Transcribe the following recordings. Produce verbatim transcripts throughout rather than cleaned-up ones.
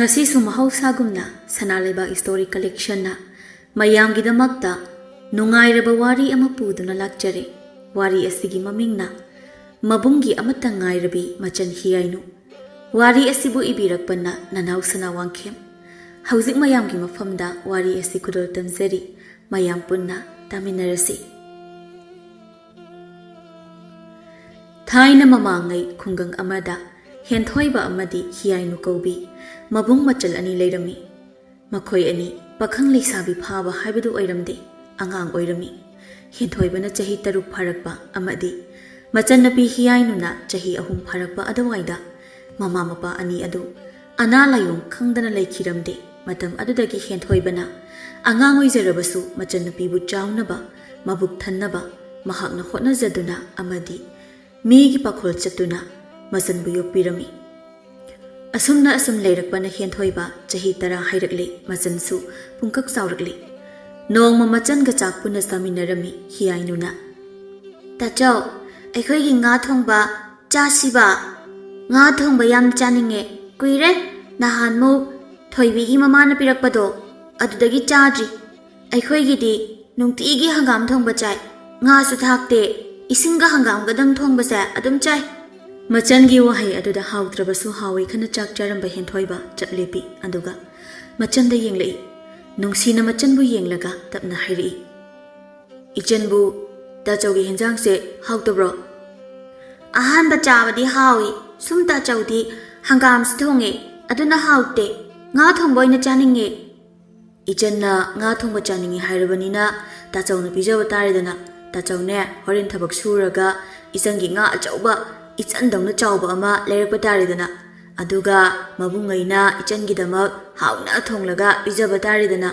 ꯉꯁꯤꯁꯨ ꯃꯍꯧꯁꯥꯒꯨꯝꯅ ꯁꯅꯥ ꯂꯩꯕꯥꯛ ꯁ꯭ꯇꯣꯔꯤ ꯀꯂꯦꯛꯁꯟꯅ ꯃꯌꯥꯝꯒꯤꯗꯃꯛꯇ ꯅꯨꯡꯉꯥꯏꯔꯕ ꯋꯥꯔꯤ ꯑꯃ ꯄꯨꯗꯨꯅ ꯂꯥꯛꯆꯔꯦ꯫ ꯋꯥꯔꯤ ꯑꯁꯤꯒꯤ ꯃꯃꯤꯡꯅ ꯃꯕꯨꯡꯒꯤ ꯑꯃꯠꯇ ꯉꯥꯏꯔꯕꯤ ꯃꯆꯟ ꯍꯤꯌꯥꯏꯅꯨ꯫ ꯋꯥꯔꯤ ꯑꯁꯤꯕꯨ ꯏꯕꯤꯔꯛꯄꯅ ꯅꯅꯥꯎ ꯁꯅꯥ ꯋꯥꯡꯈꯦꯝ꯫ ꯍꯧꯖꯤꯛ ꯃꯌꯥꯝꯒꯤ ꯃꯐꯝꯗ ꯋꯥꯔꯤ ꯑꯁꯤ ꯈꯨꯗꯣꯜ ꯇꯝꯖꯔꯤ꯫ ꯃꯌꯥꯝ ꯄꯨꯟꯅ ꯇꯥꯃꯤꯟꯅꯔꯁꯤ꯫ ꯊꯥꯏꯅ ꯃꯃꯥꯡꯉꯩ ꯈꯨꯡꯒꯪ ꯑꯃꯗ ꯍꯦꯟꯊꯣꯏꯕ ꯑꯃꯗꯤ ꯍꯤꯌꯥꯏꯅꯨ ꯀꯧꯕꯤ ꯃꯕꯨꯡ ꯃꯆꯜ ꯑꯅꯤ ꯂꯩꯔꯝꯃꯤ꯫ ꯃꯈꯣꯏ ꯑꯅꯤ ꯄꯥꯈꯪ ꯂꯩꯁꯥꯕꯤ ꯐꯥꯕ ꯍꯥꯏꯕꯗꯨ ꯑꯣꯏꯔꯝꯗꯦ, ꯑꯉꯥꯡ ꯑꯣꯏꯔꯝꯃꯤ꯫ ꯍꯦꯟꯊꯣꯏꯕꯅ ꯆꯍꯤ ꯇꯔꯨꯛ ꯐꯥꯔꯛꯄ ꯑꯃꯗꯤ ꯃꯆꯟꯅꯨꯄꯤ ꯍꯤꯌꯥꯏꯅꯨꯅ ꯆꯍꯤ ꯑꯍꯨꯝ ꯐꯥꯔꯛꯄ ꯑꯗꯨꯋꯥꯏꯗ ꯃꯃꯥ ꯃꯄꯥ ꯑꯅꯤ ꯑꯗꯨ ꯑꯅꯥ ꯂꯥꯏꯌꯣꯡ ꯈꯪꯗꯅ ꯂꯩꯈꯤꯔꯝꯗꯦ꯫ ꯃꯇꯝ ꯑꯗꯨꯗꯒꯤ ꯍꯦꯟꯊꯣꯏꯕꯅ ꯑꯉꯥꯡ ꯑꯣꯏꯖꯔꯕꯁꯨ ꯃꯆꯟꯅꯨꯄꯤꯕꯨ ꯆꯥꯎꯅꯕ, ꯃꯕꯨꯛ ꯊꯟꯅꯕ ꯃꯍꯥꯛꯅ ꯍꯣꯠꯅꯖꯗꯨꯅ ꯑꯃꯗꯤ ꯃꯤꯒꯤ ꯄꯥꯈꯣꯜ ꯆꯠꯇꯨꯅ ꯃꯆꯟꯕꯨ ꯌꯣꯛꯄꯤꯔꯝꯃꯤ꯫ ꯑꯁꯨꯝꯅ ꯑꯁꯨꯝ ꯂꯩꯔꯛꯄꯅ ꯍꯦꯟꯊꯣꯏꯕ ꯆꯍꯤ ꯇꯔꯥ ꯍꯥꯏꯔꯛꯂꯦ, ꯃꯆꯟꯁꯨ ꯄꯨꯡꯀꯛ ꯆꯥꯎꯔꯛꯂꯦ꯫ ꯅꯣꯡꯃ ꯃꯆꯟꯒ ꯆꯥꯛ ꯄꯨꯟꯅ ꯆꯥꯃꯤꯟꯅꯔꯝꯃꯤ ꯍꯤꯌꯥꯏꯅꯨꯅ꯫ "ꯇꯥꯆꯧ, ꯑꯩꯈꯣꯏꯒꯤ ꯉꯥ ꯊꯣꯡꯕ ꯆꯥꯁꯤꯕ? ꯉꯥ ꯊꯣꯡꯕ ꯌꯥꯝ ꯆꯥꯅꯤꯡꯉꯦ꯫ ꯀꯨꯏꯔꯦ ꯅꯍꯥꯟꯃꯨꯛ ꯊꯣꯏꯕꯤꯒꯤ ꯃꯃꯥꯅ ꯄꯤꯔꯛꯄꯗꯣ, ꯑꯗꯨꯗꯒꯤ ꯆꯥꯗ꯭ꯔꯤ꯫ ꯑꯩꯈꯣꯏꯒꯤꯗꯤ ꯅꯨꯡꯇꯤꯒꯤ ꯍꯪꯒꯥꯝ ꯊꯣꯡꯕ ꯆꯥꯏ꯫ ꯉꯥꯁꯨ ꯊꯥꯛꯇꯦ, ꯏꯁꯤꯡꯒ ꯍꯪꯒꯥꯝꯒꯗꯪ ꯊꯣꯡꯕꯁꯦ ꯑꯗꯨꯝ ꯆꯥꯏ꯫" ꯃꯆꯟꯒꯤ ꯋꯥꯍꯩ ꯑꯗꯨꯗ ꯍꯥꯎꯇ꯭ꯔꯕꯁꯨ ꯍꯥꯎꯏ ꯈꯟꯅ ꯆꯥꯛ ꯆꯥꯔꯝꯕ ꯍꯦꯟꯊꯣꯏꯕ ꯆꯞ ꯂꯦꯞꯄꯤ꯫ ꯑꯗꯨꯒ ꯃꯆꯟꯗ ꯌꯦꯡꯂꯛꯏ꯫ ꯅꯨꯡꯁꯤꯅ ꯃꯆꯟꯕꯨ ꯌꯦꯡꯂꯒ ꯇꯞꯅ ꯍꯥꯏꯔꯛꯏ, "ꯏꯆꯟꯕꯨ, ꯇꯥꯆꯧꯒꯤ ꯍꯦꯟꯖꯥꯡꯁꯦ ꯍꯥꯎꯇꯕ꯭ꯔꯣ?" "ꯑꯍꯥꯟꯕ ꯆꯥꯕꯗꯤ ꯍꯥꯎꯏ, ꯁꯨꯝ ꯇꯥꯆꯧꯗꯤ ꯍꯪꯒꯥꯝꯁꯨ ꯊꯣꯡꯉꯦ, ꯑꯗꯨꯅ ꯍꯥꯎꯇꯦ꯫ ꯉꯥ ꯊꯣꯡꯕ ꯑꯣꯏꯅ ꯆꯥꯅꯤꯡꯉꯦ꯫" "ꯏꯆꯟꯅ ꯉꯥ ꯊꯣꯡꯕ ꯆꯥꯅꯤꯡꯉꯤ ꯍꯥꯏꯔꯕꯅꯤꯅ ꯇꯥꯆꯧꯅ ꯄꯤꯖꯕ ꯇꯥꯔꯦꯗꯅ꯫ ꯇꯥꯆꯧꯅꯦ, ꯍꯣꯔꯦꯟ ꯊꯕꯛ ꯁꯨꯔꯒ ꯏꯆꯟꯒꯤ ꯉꯥ ꯑꯆꯧꯕ, ꯏꯆꯟꯗꯧꯅ ꯆꯥꯎꯕ ꯑꯃ ꯂꯩꯔꯛꯄ ꯇꯥꯔꯦꯗꯅ꯫ ꯑꯗꯨꯒ ꯃꯕꯨꯡꯉꯩꯅ ꯏꯆꯟꯒꯤꯗꯃꯛ ꯍꯥꯎꯅ ꯊꯣꯡꯂꯒ ꯄꯤꯖꯕ ꯇꯥꯔꯦꯗꯅ꯫"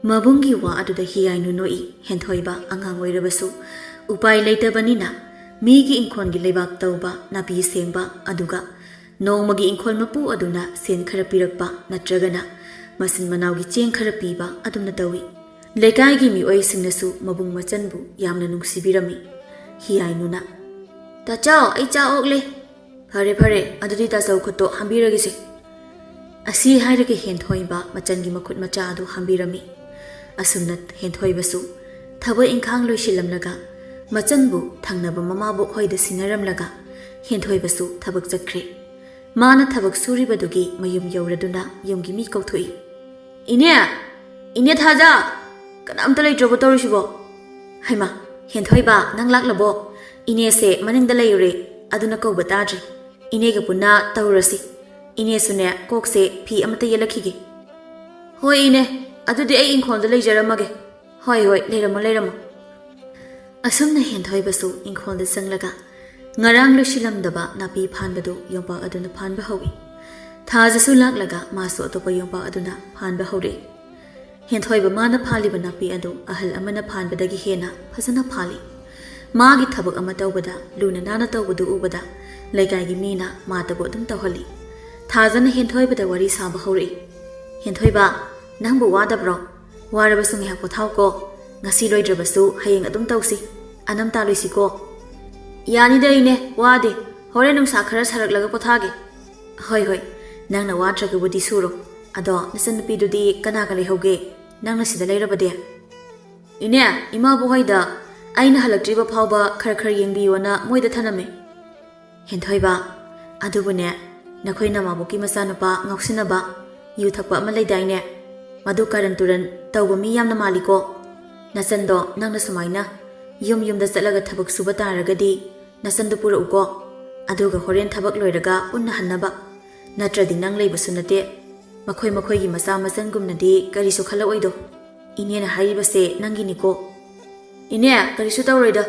ꯃꯕꯨꯡꯒꯤ ꯋꯥ ꯑꯗꯨꯗ ꯍꯤꯌꯥꯏꯅꯨ ꯅꯣꯛꯏ꯫ ꯍꯦꯟꯊꯣꯏꯕ ꯑꯉꯥꯡ ꯑꯣꯏꯔꯕꯁꯨ ꯎꯄꯥꯏ ꯂꯩꯇꯕꯅꯤꯅ ꯃꯤꯒꯤ ꯏꯪꯈꯣꯜꯒꯤ ꯂꯩꯕꯥꯛ ꯇꯧꯕ, ꯅꯥꯄꯤ ꯁꯦꯡꯕ, ꯑꯗꯨꯒ ꯅꯣꯡꯃꯒꯤ ꯏꯪꯈꯣꯜ ꯃꯄꯨ ꯑꯗꯨꯅ ꯁꯦꯟ ꯈꯔ ꯄꯤꯔꯛꯄ ꯅꯠꯇ꯭ꯔꯒꯅ ꯃꯆꯤꯟ ꯃꯅꯥꯎꯒꯤ ꯆꯦꯡ ꯈꯔ ꯄꯤꯕ ꯑꯗꯨꯝꯅ ꯇꯧꯏ꯫ ꯂꯩꯀꯥꯏꯒꯤ ꯃꯤꯑꯣꯏꯁꯤꯡꯅꯁꯨ ꯃꯕꯨꯡ ꯃꯆꯟꯕꯨ ꯌꯥꯝꯅ ꯅꯨꯡꯁꯤꯕꯤꯔꯝꯃꯤ꯫ ꯍꯤꯌꯥꯏꯅꯨꯅ, "ꯇꯥꯆꯧ, ꯑꯩ ꯆꯥꯛ ꯑꯣꯛꯂꯦ꯫" "ꯐꯔꯦ, ꯐꯔꯦ, ꯑꯗꯨꯗꯤ ꯇꯥꯆꯧ ꯈꯨꯠꯇꯣ ꯍꯥꯝꯕꯤꯔꯒꯦꯁꯦ꯫" ꯑꯁꯤ ꯍꯥꯏꯔꯒ ꯍꯦꯟꯊꯣꯏꯕ ꯃꯆꯟꯒꯤ ꯃꯈꯨꯠ ꯃꯆꯥ ꯑꯗꯨ ꯍꯥꯝꯕꯤꯔꯝꯃꯤ꯫ ꯑꯁꯨꯝꯅ ꯍꯦꯟꯊꯣꯏꯕꯁꯨ ꯊꯕꯛ ꯏꯪꯈꯥꯡ ꯂꯣꯏꯁꯤꯜꯂꯝꯂꯒ ꯃꯆꯟꯕꯨ ꯊꯪꯅꯕ ꯃꯃꯥꯕꯣꯛ ꯍꯣꯏꯗ ꯁꯤꯟꯅꯔꯝꯂꯒ ꯍꯦꯟꯊꯣꯏꯕꯁꯨ ꯊꯕꯛ ꯆꯠꯈ꯭ꯔꯦ꯫ ꯃꯥꯅ ꯊꯕꯛ ꯁꯨꯔꯤꯕꯗꯨꯒꯤ ꯃꯌꯨꯝ ꯌꯧꯔꯗꯨꯅ ꯌꯨꯝꯒꯤ ꯃꯤ ꯀꯧꯊꯣꯛꯏ꯫ "ꯏꯅꯦ! ꯏꯅꯦ ꯊꯥꯖ! ꯀꯅꯥꯝꯇ ꯂꯩꯇ꯭ꯔꯕꯣ ꯇꯧꯔꯤꯁꯤꯕꯣ?" "ꯍꯩꯃꯥ, ꯍꯦꯟꯊꯣꯏꯕ, ꯅꯪ ꯂꯥꯛꯂꯕꯣ? ꯏꯅꯦꯁꯦ ꯃꯅꯤꯡꯗ ꯂꯩꯔꯨꯔꯦ, ꯑꯗꯨꯅ ꯀꯧꯕ ꯇꯥꯗ꯭ꯔꯦ꯫ ꯏꯅꯦꯒ ꯄꯨꯟꯅ ꯇꯧꯔꯨꯔꯁꯤ꯫ ꯏꯅꯦꯁꯨꯅꯦ, ꯀꯣꯛꯁꯦ ꯐꯤ ꯑꯃꯠꯇ ꯌꯦꯠꯂꯛꯈꯤꯒꯦ꯫" "ꯍꯣꯏ ꯏꯅꯦ, ꯑꯗꯨꯗꯤ ꯑꯩ ꯏꯪꯈꯣꯜꯗ ꯂꯩꯖꯔꯝꯃꯒꯦ꯫" "ꯍꯣꯏ ꯍꯣꯏ, ꯂꯩꯔꯝꯃꯣ ꯂꯩꯔꯝꯃꯣ꯫" ꯑꯁꯨꯝꯅ ꯍꯦꯟꯊꯣꯏꯕꯁꯨ ꯏꯪꯈꯣꯜꯗ ꯆꯪꯂꯒ ꯉꯔꯥꯡ ꯂꯣꯏꯁꯤꯜꯂꯝꯗꯕ ꯅꯥꯄꯤ ꯐꯥꯟꯕꯗꯨ ꯌꯣꯝꯄꯥꯛ ꯑꯗꯨꯅ ꯐꯥꯟꯕ ꯍꯧꯏ꯫ ꯊꯥꯖꯁꯨ ꯂꯥꯛꯂꯒ ꯃꯥꯁꯨ ꯑꯇꯣꯞꯄ ꯌꯣꯝꯄꯥꯛ ꯑꯗꯨꯅ ꯐꯥꯟꯕ ꯍꯧꯔꯛꯏ꯫ ꯍꯦꯟꯊꯣꯏꯕ ꯃꯥꯅ ꯐꯥꯜꯂꯤꯕ ꯅꯥꯄꯤ ꯑꯗꯨ ꯑꯍꯜ ꯑꯃꯅ ꯐꯥꯟꯕꯗꯒꯤ ꯍꯦꯟꯅ ꯐꯖꯅ ꯐꯥꯜꯂꯤ꯫ ꯃꯥꯒꯤ ꯊꯕꯛ ꯑꯃ ꯇꯧꯕꯗ ꯂꯨꯅ ꯅꯥꯟꯅ ꯇꯧꯕꯗꯨ ꯎꯕꯗ ꯂꯩꯀꯥꯏꯒꯤ ꯃꯤꯅ ꯃꯥꯇꯕꯨ ꯑꯗꯨꯝ ꯇꯧꯍꯜꯂꯤ꯫ ꯊꯥꯖꯅ ꯍꯦꯟꯊꯣꯏꯕꯗ ꯋꯥꯔꯤ ꯁꯥꯕ ꯍꯧꯔꯛꯏ꯫ "ꯍꯦꯟꯊꯣꯏꯕ, ꯅꯪꯕꯨ ꯋꯥꯗꯕ꯭ꯔꯣ? ꯋꯥꯔꯕꯁꯨ ꯉꯥꯏꯍꯥꯛ ꯄꯣꯊꯥꯎꯀꯣ꯫ ꯉꯁꯤ ꯂꯣꯏꯗ꯭ꯔꯕꯁꯨ ꯍꯌꯦꯡ ꯑꯗꯨꯝ ꯇꯧꯁꯤ꯫ ꯑꯅꯝ ꯇꯥꯂꯣꯏꯁꯤꯀꯣ꯫" "ꯌꯥꯅꯤꯗ ꯏꯅꯦ, ꯋꯥꯗꯦ꯫ ꯍꯣꯔꯦꯟ ꯅꯨꯡꯁꯥ ꯈꯔ ꯁꯥꯔꯛꯂꯒ ꯄꯣꯊꯥꯒꯦ꯫" "ꯍꯣꯏ ꯍꯣꯏ, ꯅꯪꯅ ꯋꯥꯗ꯭ꯔꯒꯕꯨꯗꯤ ꯁꯨꯔꯣ꯫ ꯑꯗꯣ ꯅꯆꯟꯅꯨꯄꯤꯗꯨꯗꯤ ꯀꯅꯥꯒ ꯂꯩꯍꯧꯒꯦ, ꯅꯪꯅ ꯁꯤꯗ ꯂꯩꯔꯕꯗꯤ?" "ꯏꯅꯦ, ꯏꯃꯥꯕꯣꯛ ꯍꯣꯏꯗ ꯑꯩꯅ ꯍꯜꯂꯛꯇ꯭ꯔꯤꯕ ꯐꯥꯎꯕ ꯈꯔ ꯈꯔ ꯌꯦꯡꯕꯤꯌꯣꯅ ꯃꯣꯏꯗ ꯊꯅꯝꯃꯦ꯫" "ꯍꯦꯟꯊꯣꯏꯕ, ꯑꯗꯨꯕꯨꯅꯦ, ꯅꯈꯣꯏ ꯅꯃꯥꯕꯣꯛꯀꯤ ꯃꯆꯥꯅꯨꯄꯥ ꯉꯥꯎꯁꯤꯟꯅꯕ, ꯌꯨ ꯊꯛꯄ ꯑꯃ ꯂꯩꯗꯥꯏꯅꯦ? ꯃꯗꯨ ꯀꯥꯔꯟ ꯇꯨꯔꯟ ꯇꯧꯕ ꯃꯤ ꯌꯥꯝꯅ ꯃꯥꯜꯂꯤꯀꯣ꯫ ꯅꯆꯟꯗꯣ ꯅꯪꯅ ꯁꯨꯃꯥꯏꯅ ꯌꯨꯝ ꯌꯨꯝꯗ ꯆꯠꯂꯒ ꯊꯕꯛ ꯁꯨꯕ ꯇꯥꯔꯒꯗꯤ ꯅꯆꯟꯗꯨ ꯄꯨꯔꯛꯎꯀꯣ꯫ ꯑꯗꯨꯒ ꯍꯣꯔꯦꯟ ꯊꯕꯛ ꯂꯣꯏꯔꯒ ꯄꯨꯟꯅ ꯍꯟꯅꯕ꯫ ꯅꯠꯇ꯭ꯔꯗꯤ ꯅꯪ ꯂꯩꯕꯁꯨ ꯅꯠꯇꯦ꯫ ꯃꯈꯣꯏ ꯃꯈꯣꯏꯒꯤ ꯃꯆꯥ ꯃꯆꯟꯒꯨꯝꯅꯗꯤ ꯀꯔꯤꯁꯨ ꯈꯜꯂꯛꯑꯣꯏꯗꯣ꯫ ꯏꯅꯦꯅ ꯍꯥꯏꯔꯤꯕꯁꯦ ꯅꯪꯒꯤꯅꯤꯀꯣ꯫" "ꯏꯅꯦ, ꯀꯔꯤꯁꯨ ꯇꯧꯔꯣꯏꯗ꯫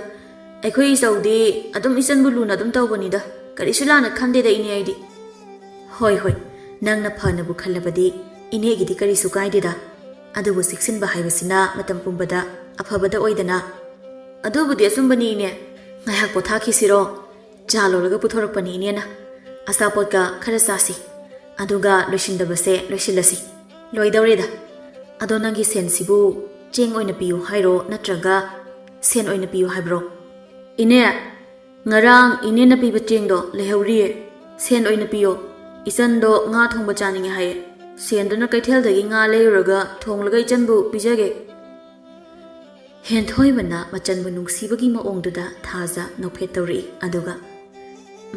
ꯑꯩꯈꯣꯏ ꯏꯆꯧꯗꯤ ꯑꯗꯨꯝ ꯏꯆꯟꯕꯨ ꯂꯨꯅ ꯑꯗꯨꯝ ꯇꯧꯕꯅꯤꯗ꯫ ꯀꯔꯤꯁꯨ ꯂꯥꯟꯅ ꯈꯟꯗꯦꯗ ꯏꯅꯦ ꯑꯩꯗꯤ꯫" "ꯍꯣꯏ ꯍꯣꯏ, ꯅꯪꯅ ꯐꯅꯕꯨ ꯈꯜꯂꯕꯗꯤ ꯏꯅꯦꯒꯤꯗꯤ ꯀꯔꯤꯁꯨ ꯀꯥꯏꯗꯦꯗ꯫ ꯑꯗꯨꯕꯨ ꯆꯦꯛꯁꯤꯟꯕ ꯍꯥꯏꯕꯁꯤꯅ ꯃꯇꯝ ꯄꯨꯝꯕꯗ ꯑꯐꯕꯗ ꯑꯣꯏꯗꯅ꯫" "ꯑꯗꯨꯕꯨꯗꯤ ꯑꯆꯨꯝꯕꯅꯤ ꯏꯅꯦ꯫ ꯉꯥꯏꯍꯥꯛ ꯄꯣꯊꯥꯈꯤꯁꯤꯔꯣ? ꯆꯥ ꯂꯣꯜꯂꯒ ꯄꯨꯊꯣꯔꯛꯄꯅꯤ ꯏꯅꯦꯅ꯫ ꯑꯆꯥꯄꯣꯠꯀ ꯈꯔ ꯆꯥꯁꯤ꯫ ꯑꯗꯨꯒ ꯂꯣꯏꯁꯤꯟꯗꯕꯁꯦ ꯂꯣꯏꯁꯤꯜꯂꯁꯤ꯫ ꯂꯣꯏꯗꯧꯔꯦꯗ꯫ ꯑꯗꯣ ꯅꯪꯒꯤ ꯁꯦꯟꯁꯤꯕꯨ ꯆꯦꯡ ꯑꯣꯏꯅ ꯄꯤꯌꯨ ꯍꯥꯏꯔꯣ ꯅꯠꯇ꯭ꯔꯒ ꯁꯦꯟ ꯑꯣꯏꯅ ꯄꯤꯌꯨ ꯍꯥꯏꯕ꯭ꯔꯣ?" "ꯏꯅꯦ, ꯉꯔꯥꯡ ꯏꯅꯦꯅ ꯄꯤꯕ ꯆꯦꯡꯗꯣ ꯂꯩꯍꯧꯔꯤꯌꯦ꯫ ꯁꯦꯟ ꯑꯣꯏꯅ ꯄꯤꯌꯣ꯫" "ꯏꯆꯟꯗꯣ ꯉꯥ ꯊꯣꯡꯕ ꯆꯥꯅꯤꯡꯉꯦ ꯍꯥꯏꯌꯦ꯫ ꯁꯦꯟꯗꯨꯅ ꯀꯩꯊꯦꯜꯗꯒꯤ ꯉꯥ ꯂꯩꯔꯨꯔꯒ ꯊꯣꯡꯂꯒ ꯏꯆꯟꯕꯨ ꯄꯤꯖꯒꯦ꯫" ꯍꯦꯟꯊꯣꯏꯕꯅ ꯃꯆꯟꯕꯨ ꯅꯨꯡꯁꯤꯕꯒꯤ ꯃꯑꯣꯡꯗꯨꯗ ꯊꯥꯖ ꯅꯣꯛꯐꯦꯠ ꯇꯧꯔꯛꯏ꯫ ꯑꯗꯨꯒ,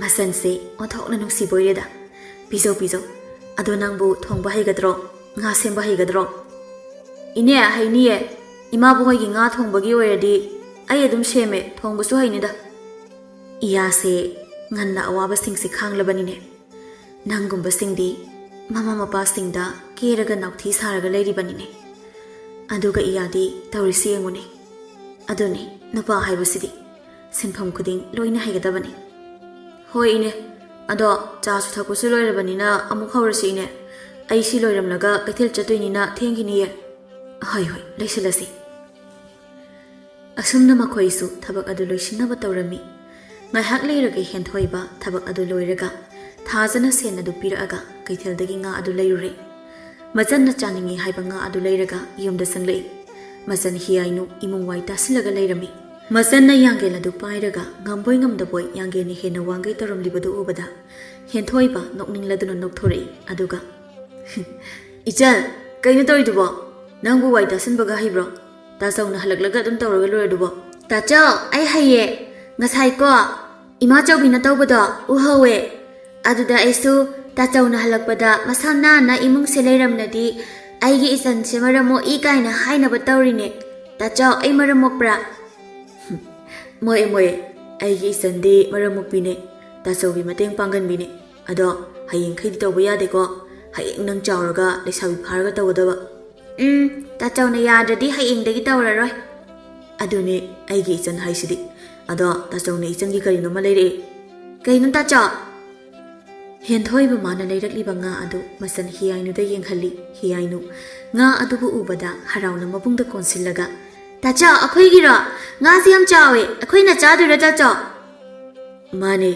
"ꯃꯆꯟꯁꯦ ꯑꯣꯟꯊꯣꯛꯅ ꯅꯨꯡꯁꯤꯕ ꯑꯣꯏꯔꯦꯗ꯫ ꯄꯤꯖꯧ, ꯄꯤꯖꯧ꯫ ꯑꯗꯣ ꯅꯪꯕꯨ ꯊꯣꯡꯕ ꯍꯩꯒꯗ꯭ꯔꯣ? ꯉꯥ ꯁꯦꯝꯕ ꯍꯩꯒꯗ꯭ꯔꯣ?" "ꯏꯅꯦ, ꯍꯩꯅꯤꯌꯦ꯫ ꯏꯃꯥꯕꯨ ꯍꯣꯏꯒꯤ ꯉꯥ ꯊꯣꯡꯕꯒꯤ ꯑꯣꯏꯔꯗꯤ ꯑꯩ ꯑꯗꯨꯝ ꯁꯦꯝꯃꯦ, ꯊꯣꯡꯕꯁꯨ ꯍꯩꯅꯤꯗ꯫" "ꯏꯌꯥꯁꯦ ꯉꯟꯅ ꯑꯋꯥꯕꯁꯤꯡꯁꯦ ꯈꯥꯡꯂꯕꯅꯤꯅꯦ꯫ ꯅꯪꯒꯨꯝꯕꯁꯤꯡꯗꯤ ꯃꯃꯥ ꯃꯄꯥꯁꯤꯡꯗ ꯀꯦꯔꯒ ꯅꯥꯎꯊꯤ ꯁꯥꯔꯒ ꯂꯩꯔꯤꯕꯅꯤꯅꯦ꯫ ꯑꯗꯨꯒ ꯏꯌꯥꯗꯤ ꯇꯧꯔꯤꯁꯤ ꯌꯦꯡꯉꯨꯅꯦ꯫ ꯑꯗꯨꯅꯤ ꯅꯨꯄꯥ ꯍꯥꯏꯕꯁꯤꯗꯤ꯫ ꯁꯤꯟꯐꯝ ꯈꯨꯗꯤꯡ ꯂꯣꯏꯅ ꯍꯩꯒꯗꯕꯅꯤ꯫" "ꯍꯣꯏ ꯏꯅꯦ, ꯑꯗꯣ ꯆꯥꯁꯨ ꯊꯛꯄꯁꯨ ꯂꯣꯏꯔꯕꯅꯤꯅ ꯑꯃꯨꯛ ꯍꯧꯔꯁꯤ ꯏꯅꯦ꯫ ꯑꯩ ꯁꯤ ꯂꯣꯏꯔꯝꯂꯒ ꯀꯩꯊꯦꯜ ꯆꯠꯇꯣꯏꯅꯤꯅ ꯊꯦꯡꯈꯤꯅꯤꯌꯦ꯫" "ꯍꯣꯏ, ꯍꯣꯏ, ꯂꯣꯏꯁꯤꯜꯂꯁꯤ꯫" ꯑꯁꯨꯝꯅ ꯃꯈꯣꯏꯁꯨ ꯊꯕꯛ ꯑꯗꯨ ꯂꯣꯏꯁꯤꯟꯅꯕ ꯇꯧꯔꯝꯃꯤ꯫ ꯉꯥꯏꯍꯥꯛ ꯂꯩꯔꯒ ꯍꯦꯟꯊꯣꯏꯕ ꯊꯕꯛ ꯑꯗꯨ ꯂꯣꯏꯔꯒ ꯊꯥꯖꯅ ꯁꯦꯟ ꯑꯗꯨ ꯄꯤꯔꯛꯑꯒ ꯀꯩꯊꯦꯜꯗꯒꯤ ꯉꯥ ꯑꯗꯨ ꯂꯩꯔꯨꯔꯦ꯫ ꯃꯆꯟꯅ ꯆꯥꯅꯤꯡꯉꯤ ꯍꯥꯏꯕ ꯉꯥ ꯑꯗꯨ ꯂꯩꯔꯒ ꯌꯨꯝꯗ ꯆꯪꯂꯛꯏ꯫ ꯃꯆꯟ ꯍꯤꯌꯥꯏꯅꯨ ꯏꯃꯨꯡ ꯋꯥꯏ ꯇꯥꯁꯤꯜꯂꯒ ꯂꯩꯔꯝꯃꯤ꯫ ꯃꯆꯟꯅ ꯌꯥꯡꯒꯦꯜ ꯑꯗꯨ ꯄꯥꯏꯔꯒ ꯉꯝꯕꯣꯏ ꯉꯝꯗꯕꯣꯏ ꯌꯥꯡꯒꯦꯜꯅ ꯍꯦꯟꯅ ꯋꯥꯡꯒꯩ ꯇꯧꯔꯝꯂꯤꯕꯗꯨ ꯎꯕꯗ ꯍꯦꯟꯊꯣꯏꯕ ꯅꯣꯛꯅꯤꯡꯂꯗꯨꯅ ꯅꯣꯛꯊꯣꯔꯛꯏ꯫ ꯑꯗꯨꯒ, "ꯏꯆꯟ, ꯀꯩꯅꯣ ꯇꯧꯔꯤꯗꯨꯕꯣ? ꯅꯪꯕꯨ ꯋꯥꯏ ꯇꯥꯁꯤꯟꯕꯒ ꯍꯩꯕ꯭ꯔꯣ? ꯇꯥꯆꯧꯅ ꯍꯜꯂꯛꯂꯒ ꯑꯗꯨꯝ ꯇꯧꯔꯒ ꯂꯣꯏꯔꯗꯨꯕꯣ?" "ꯇꯥꯆꯧ, ꯑꯩ ꯍꯩꯌꯦ꯫ ꯉꯁꯥꯏꯀꯣ ꯏꯃꯥ ꯆꯧꯕꯤꯅ ꯇꯧꯕꯗꯣ ꯎꯍꯧꯋꯦ꯫ ꯑꯗꯨꯗ ꯑꯩꯁꯨ ꯇꯥꯆꯧꯅ ꯍꯜꯂꯛꯄꯗ ꯃꯁꯥ ꯅꯥꯟꯅ ꯏꯃꯨꯡꯁꯦ ꯂꯩꯔꯝꯂꯗꯤ ꯑꯩꯒꯤ ꯏꯆꯟꯁꯦ ꯃꯔꯝ ꯃꯣꯛꯏ ꯀꯥꯏꯅ ꯍꯥꯏꯅꯕ ꯇꯧꯔꯤꯅꯦ꯫ ꯇꯥꯆꯧ, ꯑꯩ ꯃꯔꯝ ꯃꯣꯛꯄ꯭ꯔꯥ?" "ꯃꯣꯛꯑꯦ, ꯃꯣꯛꯑꯦ꯫ ꯑꯩꯒꯤ ꯏꯆꯟꯗꯤ ꯃꯔꯝ ꯃꯣꯛꯄꯤꯅꯦ꯫ ꯇꯥꯆꯧꯒꯤ ꯃꯇꯦꯡ ꯄꯥꯡꯒꯟꯕꯤꯅꯦ꯫ ꯑꯗꯣ ꯍꯌꯦꯡꯈꯩꯗꯤ ꯇꯧꯕ ꯌꯥꯗꯦꯀꯣ꯫ ꯍꯌꯦꯡ ꯅꯪ ꯆꯥꯎꯔꯒ ꯂꯩꯁꯥꯕꯤ ꯐꯥꯔꯒ ꯇꯧꯒꯗꯕ꯫" "ꯎꯝ, ꯇꯥꯆꯧꯅ ꯌꯥꯗ꯭ꯔꯗꯤ ꯍꯌꯦꯡꯗꯒꯤ ꯇꯧꯔꯔꯣꯏ꯫" "ꯑꯗꯨꯅꯦ ꯑꯩꯒꯤ ꯏꯆꯟ ꯍꯥꯏꯁꯤꯗꯤ꯫ ꯑꯗꯣ ꯇꯥꯆꯧꯅ ꯏꯆꯟꯒꯤ ꯀꯔꯤꯅꯣꯃ ꯂꯩꯔꯛꯑꯦ꯫" "ꯀꯩꯅꯣ ꯇꯥꯆꯧ?" ꯍꯦꯟꯊꯣꯏꯕ ꯃꯥꯅ ꯂꯩꯔꯛꯂꯤꯕ ꯉꯥ ꯑꯗꯨ ꯃꯆꯟ ꯍꯤꯌꯥꯏꯅꯨꯗ ꯌꯦꯡꯍꯜꯂꯤ꯫ ꯍꯤꯌꯥꯏꯅꯨ ꯉꯥ ꯑꯗꯨꯕꯨ ꯎꯕꯗ ꯍꯔꯥꯎꯅ ꯃꯕꯨꯡꯗ ꯀꯣꯟꯁꯤꯜꯂꯒ, "ꯇꯥꯆꯧ, ꯑꯩꯈꯣꯏꯒꯤꯔꯣ? ꯉꯥꯁꯤ ꯌꯥꯝ ꯆꯥꯎꯋꯦ, ꯑꯩꯈꯣꯏꯅ ꯆꯥꯗꯣꯏꯔꯣ ꯇꯥꯆꯧ?" "ꯃꯥꯅꯦ,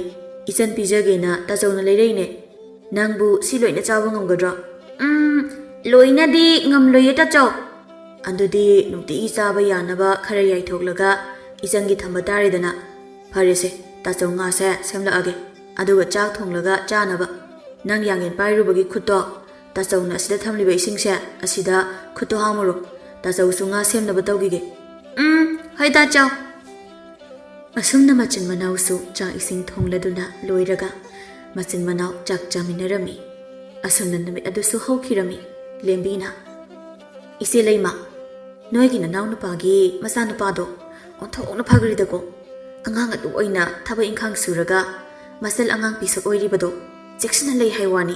ꯏꯆꯟ ꯄꯤꯖꯒꯦꯅ ꯇꯥꯆꯧꯅ ꯂꯩꯔꯛꯏꯅꯦ꯫ ꯅꯪꯕꯨ ꯁꯤ ꯂꯣꯏꯅ ꯆꯥꯕ ꯉꯝꯒꯗ꯭ꯔꯣ?" "ꯎꯝ, ꯂꯣꯏꯅꯗꯤ ꯉꯝꯂꯣꯏꯌꯦ ꯇꯥꯆꯧ꯫" "ꯑꯗꯨꯗꯤ ꯅꯨꯡꯇꯤꯒꯤ ꯆꯥꯕ ꯌꯥꯅꯕ ꯈꯔ ꯌꯥꯏꯊꯣꯛꯂꯒ ꯏꯆꯟꯒꯤ ꯊꯝꯕ ꯇꯥꯔꯦꯗꯅ꯫" "ꯐꯔꯦꯁꯦ, ꯇꯥꯆꯧ ꯉꯥꯁꯦ ꯁꯦꯝꯂꯛꯑꯒꯦ, ꯑꯗꯨꯒ ꯆꯥꯛ ꯊꯣꯡꯂꯒ ꯆꯥꯅꯕ꯫" "ꯅꯪ ꯌꯥꯡꯂꯦꯟ ꯄꯥꯏꯔꯨꯕꯒꯤ ꯈꯨꯠꯇꯣ, ꯇꯥꯆꯧꯅ ꯑꯁꯤꯗ ꯊꯝꯂꯤꯕ ꯏꯁꯤꯡꯁꯦ, ꯑꯁꯤꯗ ꯈꯨꯠꯇꯣ ꯍꯥꯝꯃꯨꯔꯣ꯫ ꯇꯥꯆꯧꯁꯨ ꯉꯥ ꯁꯦꯝꯅꯕ ꯇꯧꯈꯤꯒꯦ꯫" "ꯎꯝ, ꯍꯣꯏ ꯇꯥꯆꯧ꯫" ꯑꯁꯨꯝꯅ ꯃꯆꯤꯟ ꯃꯅꯥꯎꯁꯨ ꯆꯥꯛ ꯏꯁꯤꯡ ꯊꯣꯡꯂꯗꯨꯅ ꯂꯣꯏꯔꯒ ꯃꯆꯤꯟ ꯃꯅꯥꯎ ꯆꯥꯛ ꯆꯥꯃꯤꯟꯅꯔꯝꯃꯤ꯫ ꯑꯁꯨꯝꯅ ꯅꯨꯃꯤꯠ ꯑꯗꯨꯁꯨ ꯍꯧꯈꯤꯔꯝꯃꯤ꯫ ꯂꯦꯝꯕꯤꯅ, "ꯏꯆꯦ ꯂꯩꯃ, ꯅꯣꯏꯒꯤ ꯅꯅꯥꯎ ꯅꯨꯄꯥꯒꯤ ꯃꯆꯥꯅꯨꯄꯥꯗꯣ ꯑꯣꯟꯊꯣꯛꯅ ꯐꯈ꯭ꯔꯤꯗꯀꯣ꯫ ꯑꯉꯥꯡ ꯑꯗꯨ ꯑꯣꯏꯅ ꯊꯕꯛ ꯏꯪꯈꯥꯡ ꯁꯨꯔꯒ ꯃꯆꯜ ꯑꯉꯥꯡ ꯄꯤꯁꯛ ꯑꯣꯏꯔꯤꯕꯗꯣ ꯆꯦꯛꯁꯤꯟꯅ ꯂꯩ ꯍꯥꯏ ꯋꯥꯅꯤ꯫"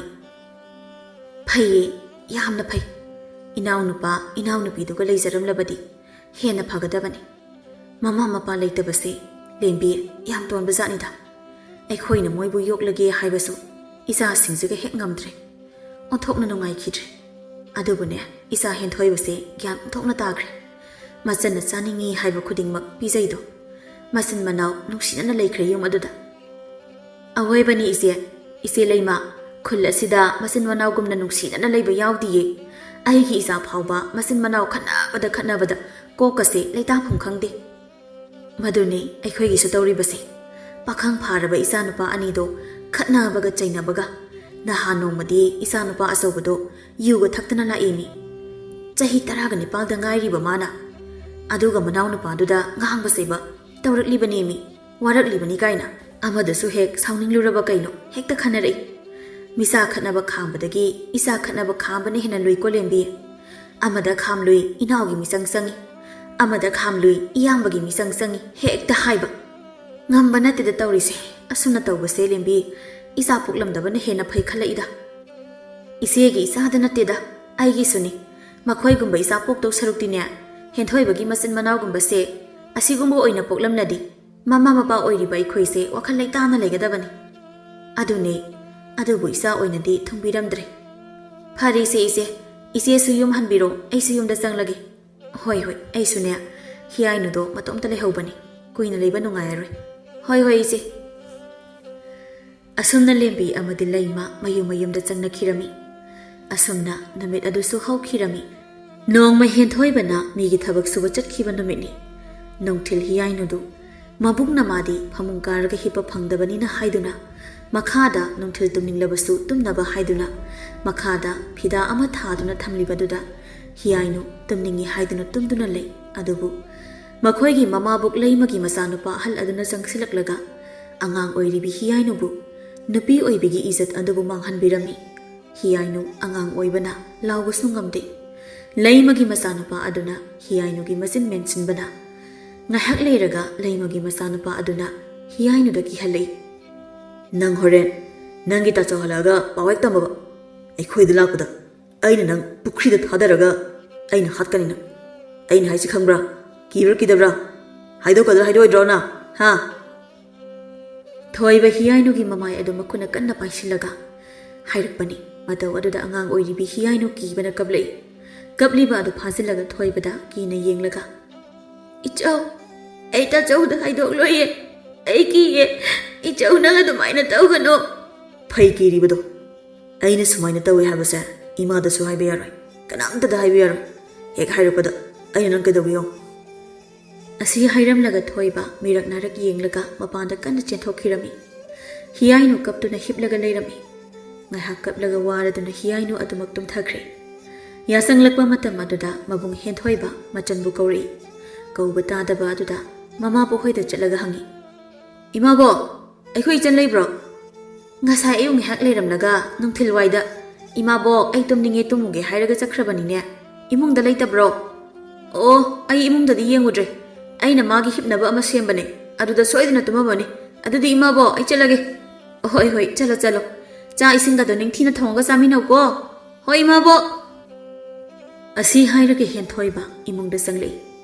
"ꯐꯩꯌꯦ, ꯌꯥꯝꯅ ꯐꯩ꯫ ꯏꯅꯥꯎꯅꯨꯄꯥ ꯏꯅꯥꯎꯅꯨꯄꯤꯗꯨꯒ ꯂꯩꯖꯔꯝꯂꯕꯗꯤ ꯍꯦꯟꯅ ꯐꯒꯗꯕꯅꯤ꯫ ꯃꯃꯥ ꯃꯄꯥ ꯂꯩꯇꯕꯁꯦ, ꯂꯦꯝꯕꯤ, ꯌꯥꯝ ꯇꯣꯟꯕ ꯖꯥꯠꯅꯤꯗ꯫ ꯑꯩꯈꯣꯏꯅ ꯃꯣꯏꯕꯨ ꯌꯣꯛꯂꯒꯦ ꯍꯥꯏꯕꯁꯨ ꯏꯆꯥꯁꯤꯡꯁꯤꯒ ꯍꯦꯛ ꯉꯝꯗ꯭ꯔꯦ꯫ ꯑꯣꯟꯊꯣꯛꯅ ꯅꯨꯡꯉꯥꯏꯈꯤꯗ꯭ꯔꯦ꯫ ꯑꯗꯨꯕꯨꯅꯦ, ꯏꯆꯥ ꯍꯦꯟꯊꯣꯏꯕꯁꯦ ꯒ꯭ꯌꯥꯟ ꯑꯣꯟꯊꯣꯛꯅ ꯇꯥꯈ꯭ꯔꯦ꯫ ꯃꯆꯟꯅ ꯆꯥꯅꯤꯡꯉꯤ ꯍꯥꯏꯕ ꯈꯨꯗꯤꯡꯃꯛ ꯄꯤꯖꯩꯗꯣ꯫ ꯃꯆꯤꯟ ꯃꯅꯥꯎ ꯅꯨꯡꯁꯤꯅꯅ ꯂꯩꯈ꯭ꯔꯦ ꯌꯨꯝ ꯑꯗꯨꯗ꯫" "ꯑꯋꯣꯏꯕꯅꯤ ꯏꯆꯦ, ꯏꯆꯦ ꯂꯩꯃ, ꯈꯨꯜ ꯑꯁꯤꯗ ꯃꯆꯤꯟ ꯃꯅꯥꯎꯒꯨꯝꯅ ꯅꯨꯡꯁꯤꯅꯅ ꯂꯩꯕ ꯌꯥꯎꯗꯤꯌꯦ꯫ ꯑꯩꯒꯤ ꯏꯆꯥ ꯐꯥꯎꯕ ꯃꯆꯤꯟ ꯃꯅꯥꯎ ꯈꯠꯅꯕꯗ ꯈꯠꯅꯕꯗ ꯀꯣꯛꯀꯁꯦ ꯂꯩꯇꯥꯐꯝ ꯈꯪꯗꯦ꯫" "ꯃꯗꯨꯅꯤ ꯑꯩꯈꯣꯏꯒꯤꯁꯨ ꯇꯧꯔꯤꯕꯁꯦ꯫ ꯄꯥꯈꯪ ꯐꯥꯔꯕ ꯏꯆꯥꯅꯨꯄꯥ ꯑꯅꯤꯗꯣ ꯈꯠꯅꯕꯒ ꯆꯩꯅꯕꯒ꯫ ꯅꯍꯥꯟ ꯅꯣꯡꯃꯗꯤ ꯏꯆꯥꯅꯨꯄꯥ ꯑꯆꯧꯕꯗꯣ ꯌꯨꯒ ꯊꯛꯇꯅ ꯂꯥꯛꯏꯃꯤ꯫ ꯆꯍꯤ ꯇꯔꯥꯒ ꯅꯤꯄꯥꯜꯗ ꯉꯥꯏꯔꯤꯕ ꯃꯥꯅ꯫ ꯑꯗꯨꯒ ꯃꯅꯥꯎꯅꯨꯄꯥꯗꯨꯗ ꯉꯥꯡꯕ ꯆꯩꯕ ꯇꯧꯔꯛꯂꯤꯕꯅꯦꯃꯤ, ꯋꯥꯔꯛꯂꯤꯕꯅꯤ ꯀꯥꯏꯅ꯫ ꯑꯃꯗꯨꯁꯨ ꯍꯦꯛ ꯁꯥꯎꯅꯤꯡꯂꯨꯔꯕ ꯀꯩꯅꯣ, ꯍꯦꯛꯇ ꯈꯟꯅꯔꯛꯏ꯫ ꯃꯤꯆꯥ ꯈꯠꯅꯕ ꯈꯥꯝꯕꯗꯒꯤ ꯏꯆꯥ ꯈꯠꯅꯕ ꯈꯥꯝꯕꯅ ꯍꯦꯟꯅ ꯂꯨꯏꯀꯣ ꯂꯦꯝꯕꯤ꯫ ꯑꯃꯗ ꯈꯥꯝꯂꯨꯏ ꯏꯅꯥꯎꯒꯤ ꯃꯤꯆꯪ ꯆꯪꯏ, ꯑꯃꯗ ꯈꯥꯝꯂꯨꯏ ꯏꯌꯥꯝꯕꯒꯤ ꯃꯤꯆꯪ ꯆꯪꯏ ꯍꯦꯛꯇ ꯍꯥꯏꯕ꯫ ꯉꯝꯕ ꯅꯠꯇꯦꯗ ꯇꯧꯔꯤꯁꯦ꯫ ꯑꯁꯨꯝꯅ ꯇꯧꯕꯁꯦ ꯂꯦꯝꯕꯤ, ꯏꯆꯥ ꯄꯣꯛꯂꯝꯗꯕꯅ ꯍꯦꯟꯅ ꯐꯩ ꯈꯜꯂꯛꯏꯗ꯫ ꯏꯆꯦꯒꯤ ꯏꯆꯥꯗ ꯅꯠꯇꯦꯗ, ꯑꯩꯒꯤꯁꯨꯅꯤ꯫ ꯃꯈꯣꯏꯒꯨꯝꯕ ꯏꯆꯥ ꯄꯣꯛꯇꯧ ꯁꯔꯨꯛꯇꯤꯅꯦ, ꯍꯦꯟꯊꯣꯏꯕꯒꯤ ꯃꯆꯤꯟ ꯃꯅꯥꯎꯒꯨꯝꯕꯁꯦ ꯑꯁꯤꯒꯨꯝꯕ ꯑꯣꯏꯅ ꯄꯣꯛꯂꯝꯂꯗꯤ ꯃꯃꯥ ꯃꯄꯥ ꯑꯣꯏꯔꯤꯕ ꯑꯩꯈꯣꯏꯁꯦ ꯋꯥꯈꯜ ꯂꯩꯇꯥꯅ ꯂꯩꯒꯗꯕꯅꯤ꯫ ꯑꯗꯨꯅꯦ, ꯑꯗꯨꯕꯨ ꯏꯆꯥ ꯑꯣꯏꯅꯗꯤ ꯊꯨꯡꯕꯤꯔꯝꯗ꯭ꯔꯦ꯫ ꯐꯔꯦꯁꯦ ꯏꯆꯦ, ꯏꯆꯦꯁꯨ ꯌꯨꯝ ꯍꯟꯕꯤꯔꯣ, ꯑꯩꯁꯨ ꯌꯨꯝꯗ ꯆꯪꯂꯒꯦ꯫ ꯍꯣꯏ, ꯍꯣꯏ, ꯑꯩꯁꯨꯅꯦ, ꯍꯤꯌꯥꯏꯅꯨꯗꯣ ꯃꯇꯣꯝꯇ ꯂꯩꯍꯧꯕꯅꯤ, ꯀꯨꯏꯅ ꯂꯩꯕ ꯅꯨꯡꯉꯥꯏꯔꯔꯣꯏ꯫ ꯍꯣꯏ, ꯍꯣꯏ, ꯏꯆꯦ꯫ ꯑꯁꯨꯝꯅ ꯂꯦꯝꯕꯤ ꯑꯃꯗꯤ ꯂꯩꯃ ꯃꯌꯨꯝ ꯃꯌꯨꯝꯗ ꯆꯪꯅꯈꯤꯔꯝꯃꯤ꯫ ꯑꯁꯨꯝꯅ ꯅꯨꯃꯤꯠ ꯑꯗꯨꯁꯨ ꯍꯧꯈꯤꯔꯝꯃꯤ꯫ ꯅꯣꯡꯃ ꯍꯦꯟꯊꯣꯏꯕꯅ ꯃꯤꯒꯤ ꯊꯕꯛ ꯁꯨꯕ ꯆꯠꯈꯤꯕ ꯅꯨꯃꯤꯠꯅꯤ꯫ ꯅꯨꯡꯊꯤꯜ ꯍꯤꯌꯥꯏꯅꯨꯗꯨ ꯃꯕꯨꯡꯅ ꯃꯥꯗꯤ ꯐꯃꯨꯡ ꯀꯥꯔꯒ ꯍꯤꯞꯄ ꯐꯪꯗꯕꯅꯤꯅ ꯍꯥꯏꯗꯨꯅ ꯃꯈꯥꯗ ꯅꯨꯡꯊꯤꯜ ꯇꯨꯝꯅꯤꯡꯂꯕꯁꯨ ꯇꯨꯝꯅꯕ ꯍꯥꯏꯗꯨꯅ ꯃꯈꯥꯗ ꯐꯤꯗꯥ ꯑꯃ ꯊꯥꯗꯨꯅ ꯊꯝꯂꯤꯕꯗꯨꯗ ꯍꯤꯌꯥꯏꯅꯨ ꯇꯨꯝꯅꯤꯡꯏ ꯍꯥꯏꯗꯨꯅ ꯇꯨꯝꯗꯨꯅ ꯂꯩ꯫ ꯑꯗꯨꯕꯨ ꯃꯈꯣꯏꯒꯤ ꯃꯃꯥꯕꯣꯛ ꯂꯩꯃꯒꯤ ꯃꯆꯥꯅꯨꯄꯥ ꯑꯍꯜ ꯑꯗꯨꯅ ꯆꯪꯁꯤꯜꯂꯛꯂꯒ ꯑꯉꯥꯡ ꯑꯣꯏꯔꯤꯕꯤ ꯍꯤꯌꯥꯏꯅꯨꯕꯨ ꯅꯨꯄꯤ ꯑꯣꯏꯕꯤꯒꯤ ꯏꯖꯠ ꯑꯗꯨꯕꯨ ꯃꯥꯡꯍꯟꯕꯤꯔꯝꯃꯤ꯫ ꯍꯤꯌꯥꯏꯅꯨ ꯑꯉꯥꯡ ꯑꯣꯏꯕꯅ ꯂꯥꯎꯕꯁꯨ ꯉꯝꯗꯦ꯫ ꯂꯩꯃꯒꯤ ꯃꯆꯥꯅꯨꯄꯥ ꯑꯗꯨꯅ ꯍꯤꯌꯥꯏꯅꯨꯒꯤ ꯃꯆꯤꯟ ꯃꯦꯟꯁꯤꯟꯕꯅ ꯉꯥꯏꯍꯥꯛ ꯂꯩꯔꯒ ꯂꯩꯃꯒꯤ ꯃꯆꯥꯅꯨꯄꯥ ꯑꯗꯨꯅ ꯍꯤꯌꯥꯏꯅꯨꯗ ꯀꯤꯍꯜꯂꯛꯏ꯫ "ꯅꯪ ꯍꯣꯔꯦꯟ ꯅꯪꯒꯤ ꯇꯥꯆꯧ ꯍꯜꯂꯛꯑꯒ ꯄꯥꯎ ꯍꯦꯛ ꯇꯝꯃꯕ, ꯑꯩꯈꯣꯏꯗ ꯂꯥꯛꯄꯗ ꯑꯩꯅ ꯅꯪ ꯄꯨꯈ꯭ꯔꯤꯗ ꯊꯥꯗꯔꯒ ꯑꯩꯅ ꯍꯥꯠꯀꯅꯤ ꯅꯪ꯫ ꯑꯩꯅ ꯍꯥꯏꯁꯤ ꯈꯪꯕ꯭ꯔꯥ? ꯀꯤꯕ꯭ꯔꯥ ꯀꯤꯗꯕ꯭ꯔꯥ? ꯍꯥꯏꯗꯣꯛꯀꯗ꯭ꯔꯥ ꯍꯥꯏꯗꯣꯛꯑꯣꯏꯗ꯭ꯔꯣ ꯅꯪ? ꯍꯥ?" ꯊꯣꯏꯕ ꯍꯤꯌꯥꯏꯅꯨꯒꯤ ꯃꯃꯥꯏ ꯑꯗꯨ ꯃꯈꯨꯠꯅ ꯀꯟꯅ ꯄꯥꯏꯁꯤꯜꯂꯒ ꯍꯥꯏꯔꯛꯄꯅꯤ꯫ ꯃꯇꯧ ꯑꯗꯨꯗ ꯑꯉꯥꯡ ꯑꯣꯏꯔꯤꯕꯤ ꯍꯤꯌꯥꯏꯅꯨ ꯀꯤꯕꯅ ꯀꯞꯂꯛꯏ꯫ ꯀꯞꯂꯤꯕ ꯑꯗꯨ ꯐꯥꯖꯤꯜꯂꯒ ꯊꯣꯏꯕꯗ ꯀꯤꯅ ꯌꯦꯡꯂꯒ, "ꯏꯆꯧ, ꯑꯩ ꯇꯥꯆꯧꯗ ꯍꯥꯏꯗꯣꯛꯂꯣꯏꯌꯦ꯫ ꯑꯩ ꯀꯤꯌꯦ꯫ ꯏꯆꯧ, ꯅꯪ ꯑꯗꯨꯃꯥꯏꯅ ꯇꯧꯒꯅꯣ꯫" "ꯐꯩ ꯀꯤꯔꯤꯕꯗꯣ꯫ ꯑꯩꯅ ꯁꯨꯃꯥꯏꯅ ꯇꯧꯏ ꯍꯥꯏꯕꯁꯦ ꯏꯃꯥꯗꯁꯨ ꯍꯥꯏꯕ ꯌꯥꯔꯣꯏ, ꯀꯅꯥꯝꯇꯗ ꯍꯥꯏꯕ ꯌꯥꯔꯣꯏ꯫ ꯍꯦꯛ ꯍꯥꯏꯔꯛꯄꯗ ꯑꯩꯅ ꯅꯪ ꯀꯩꯗꯧꯒꯦ ꯌꯦꯡꯉꯨ꯫" ꯑꯁꯤ ꯍꯥꯏꯔꯝꯂꯒ ꯊꯣꯏꯕ ꯃꯤꯔꯛ ꯅꯥꯔꯛ ꯌꯦꯡꯂꯒ ꯃꯄꯥꯟꯗ ꯀꯟꯅ ꯆꯦꯟꯊꯣꯛꯈꯤꯔꯝꯃꯤ꯫ ꯍꯤꯌꯥꯏꯅꯨ ꯀꯞꯇꯨꯅ ꯍꯤꯞꯂꯒ ꯂꯩꯔꯝꯃꯤ꯫ ꯉꯥꯏꯍꯥꯛ ꯀꯞꯂꯒ ꯋꯥꯔꯗꯨꯅ ꯍꯤꯌꯥꯏꯅꯨ ꯑꯗꯨꯃꯛ ꯇꯨꯝꯊꯈ꯭ꯔꯦ꯫ ꯌꯥꯆꯪꯂꯛꯄ ꯃꯇꯝ ꯑꯗꯨꯗ ꯃꯕꯨꯡ ꯍꯦꯟꯊꯣꯏꯕ ꯃꯆꯟꯕꯨ ꯀꯧꯔꯛꯏ꯫ ꯀꯧꯕ ꯇꯥꯗꯕ ꯑꯗꯨꯗ ꯃꯃꯥꯕꯣꯛ ꯍꯣꯏꯗ ꯆꯠꯂꯒ ꯍꯪꯉꯤ, "ꯏꯃꯥꯕꯣꯛ, ꯑꯩꯈꯣꯏ ꯏꯆꯟ ꯂꯩꯕ꯭ꯔꯣ?" "ꯉꯁꯥꯏ ꯑꯌꯨꯛ ꯉꯥꯏꯍꯥꯛ ꯂꯩꯔꯝꯂꯒ ꯅꯨꯡꯊꯤꯜ ꯋꯥꯏꯗ, 'ꯏꯃꯥꯕꯣꯛ, ꯑꯩ ꯇꯨꯝꯅꯤꯡꯉꯦ, ꯇꯨꯝꯃꯨꯒꯦ' ꯍꯥꯏꯔꯒ ꯆꯠꯈ꯭ꯔꯕꯅꯤꯅꯦ꯫ ꯏꯃꯨꯡꯗ ꯂꯩꯇꯕ꯭ꯔꯣ?" "ꯑꯣ, ꯑꯩ ꯏꯃꯨꯡꯗꯗꯤ ꯌꯦꯡꯉꯨꯗ꯭ꯔꯦ꯫ ꯑꯩꯅ ꯃꯥꯒꯤ ꯍꯤꯞꯅꯕ ꯑꯃ ꯁꯦꯝꯕꯅꯦ, ꯑꯗꯨꯗ ꯁꯣꯏꯗꯅ ꯇꯨꯝꯃꯝꯃꯅꯤ꯫ ꯑꯗꯨꯗꯤ ꯏꯃꯥꯕꯣꯛ, ꯑꯩ ꯆꯠꯂꯒꯦ꯫" "ꯍꯣꯏ, ꯍꯣꯏ, ꯆꯠꯂꯣ, ꯆꯠꯂꯣ꯫ ꯆꯥꯛ ꯏꯁꯤꯡꯒꯗꯣ ꯅꯤꯡꯊꯤꯅ ꯊꯣꯡꯉꯒ ꯆꯥꯃꯤꯟꯅꯧꯀꯣ꯫" "ꯍꯣꯏ, ꯏꯃꯥꯕꯣꯛ꯫" ꯑꯁꯤ ꯍꯥꯏꯔꯒ ꯍꯦꯟꯊꯣꯏꯕ ꯏꯃꯨꯡꯗ ꯆꯪꯂꯛꯏ꯫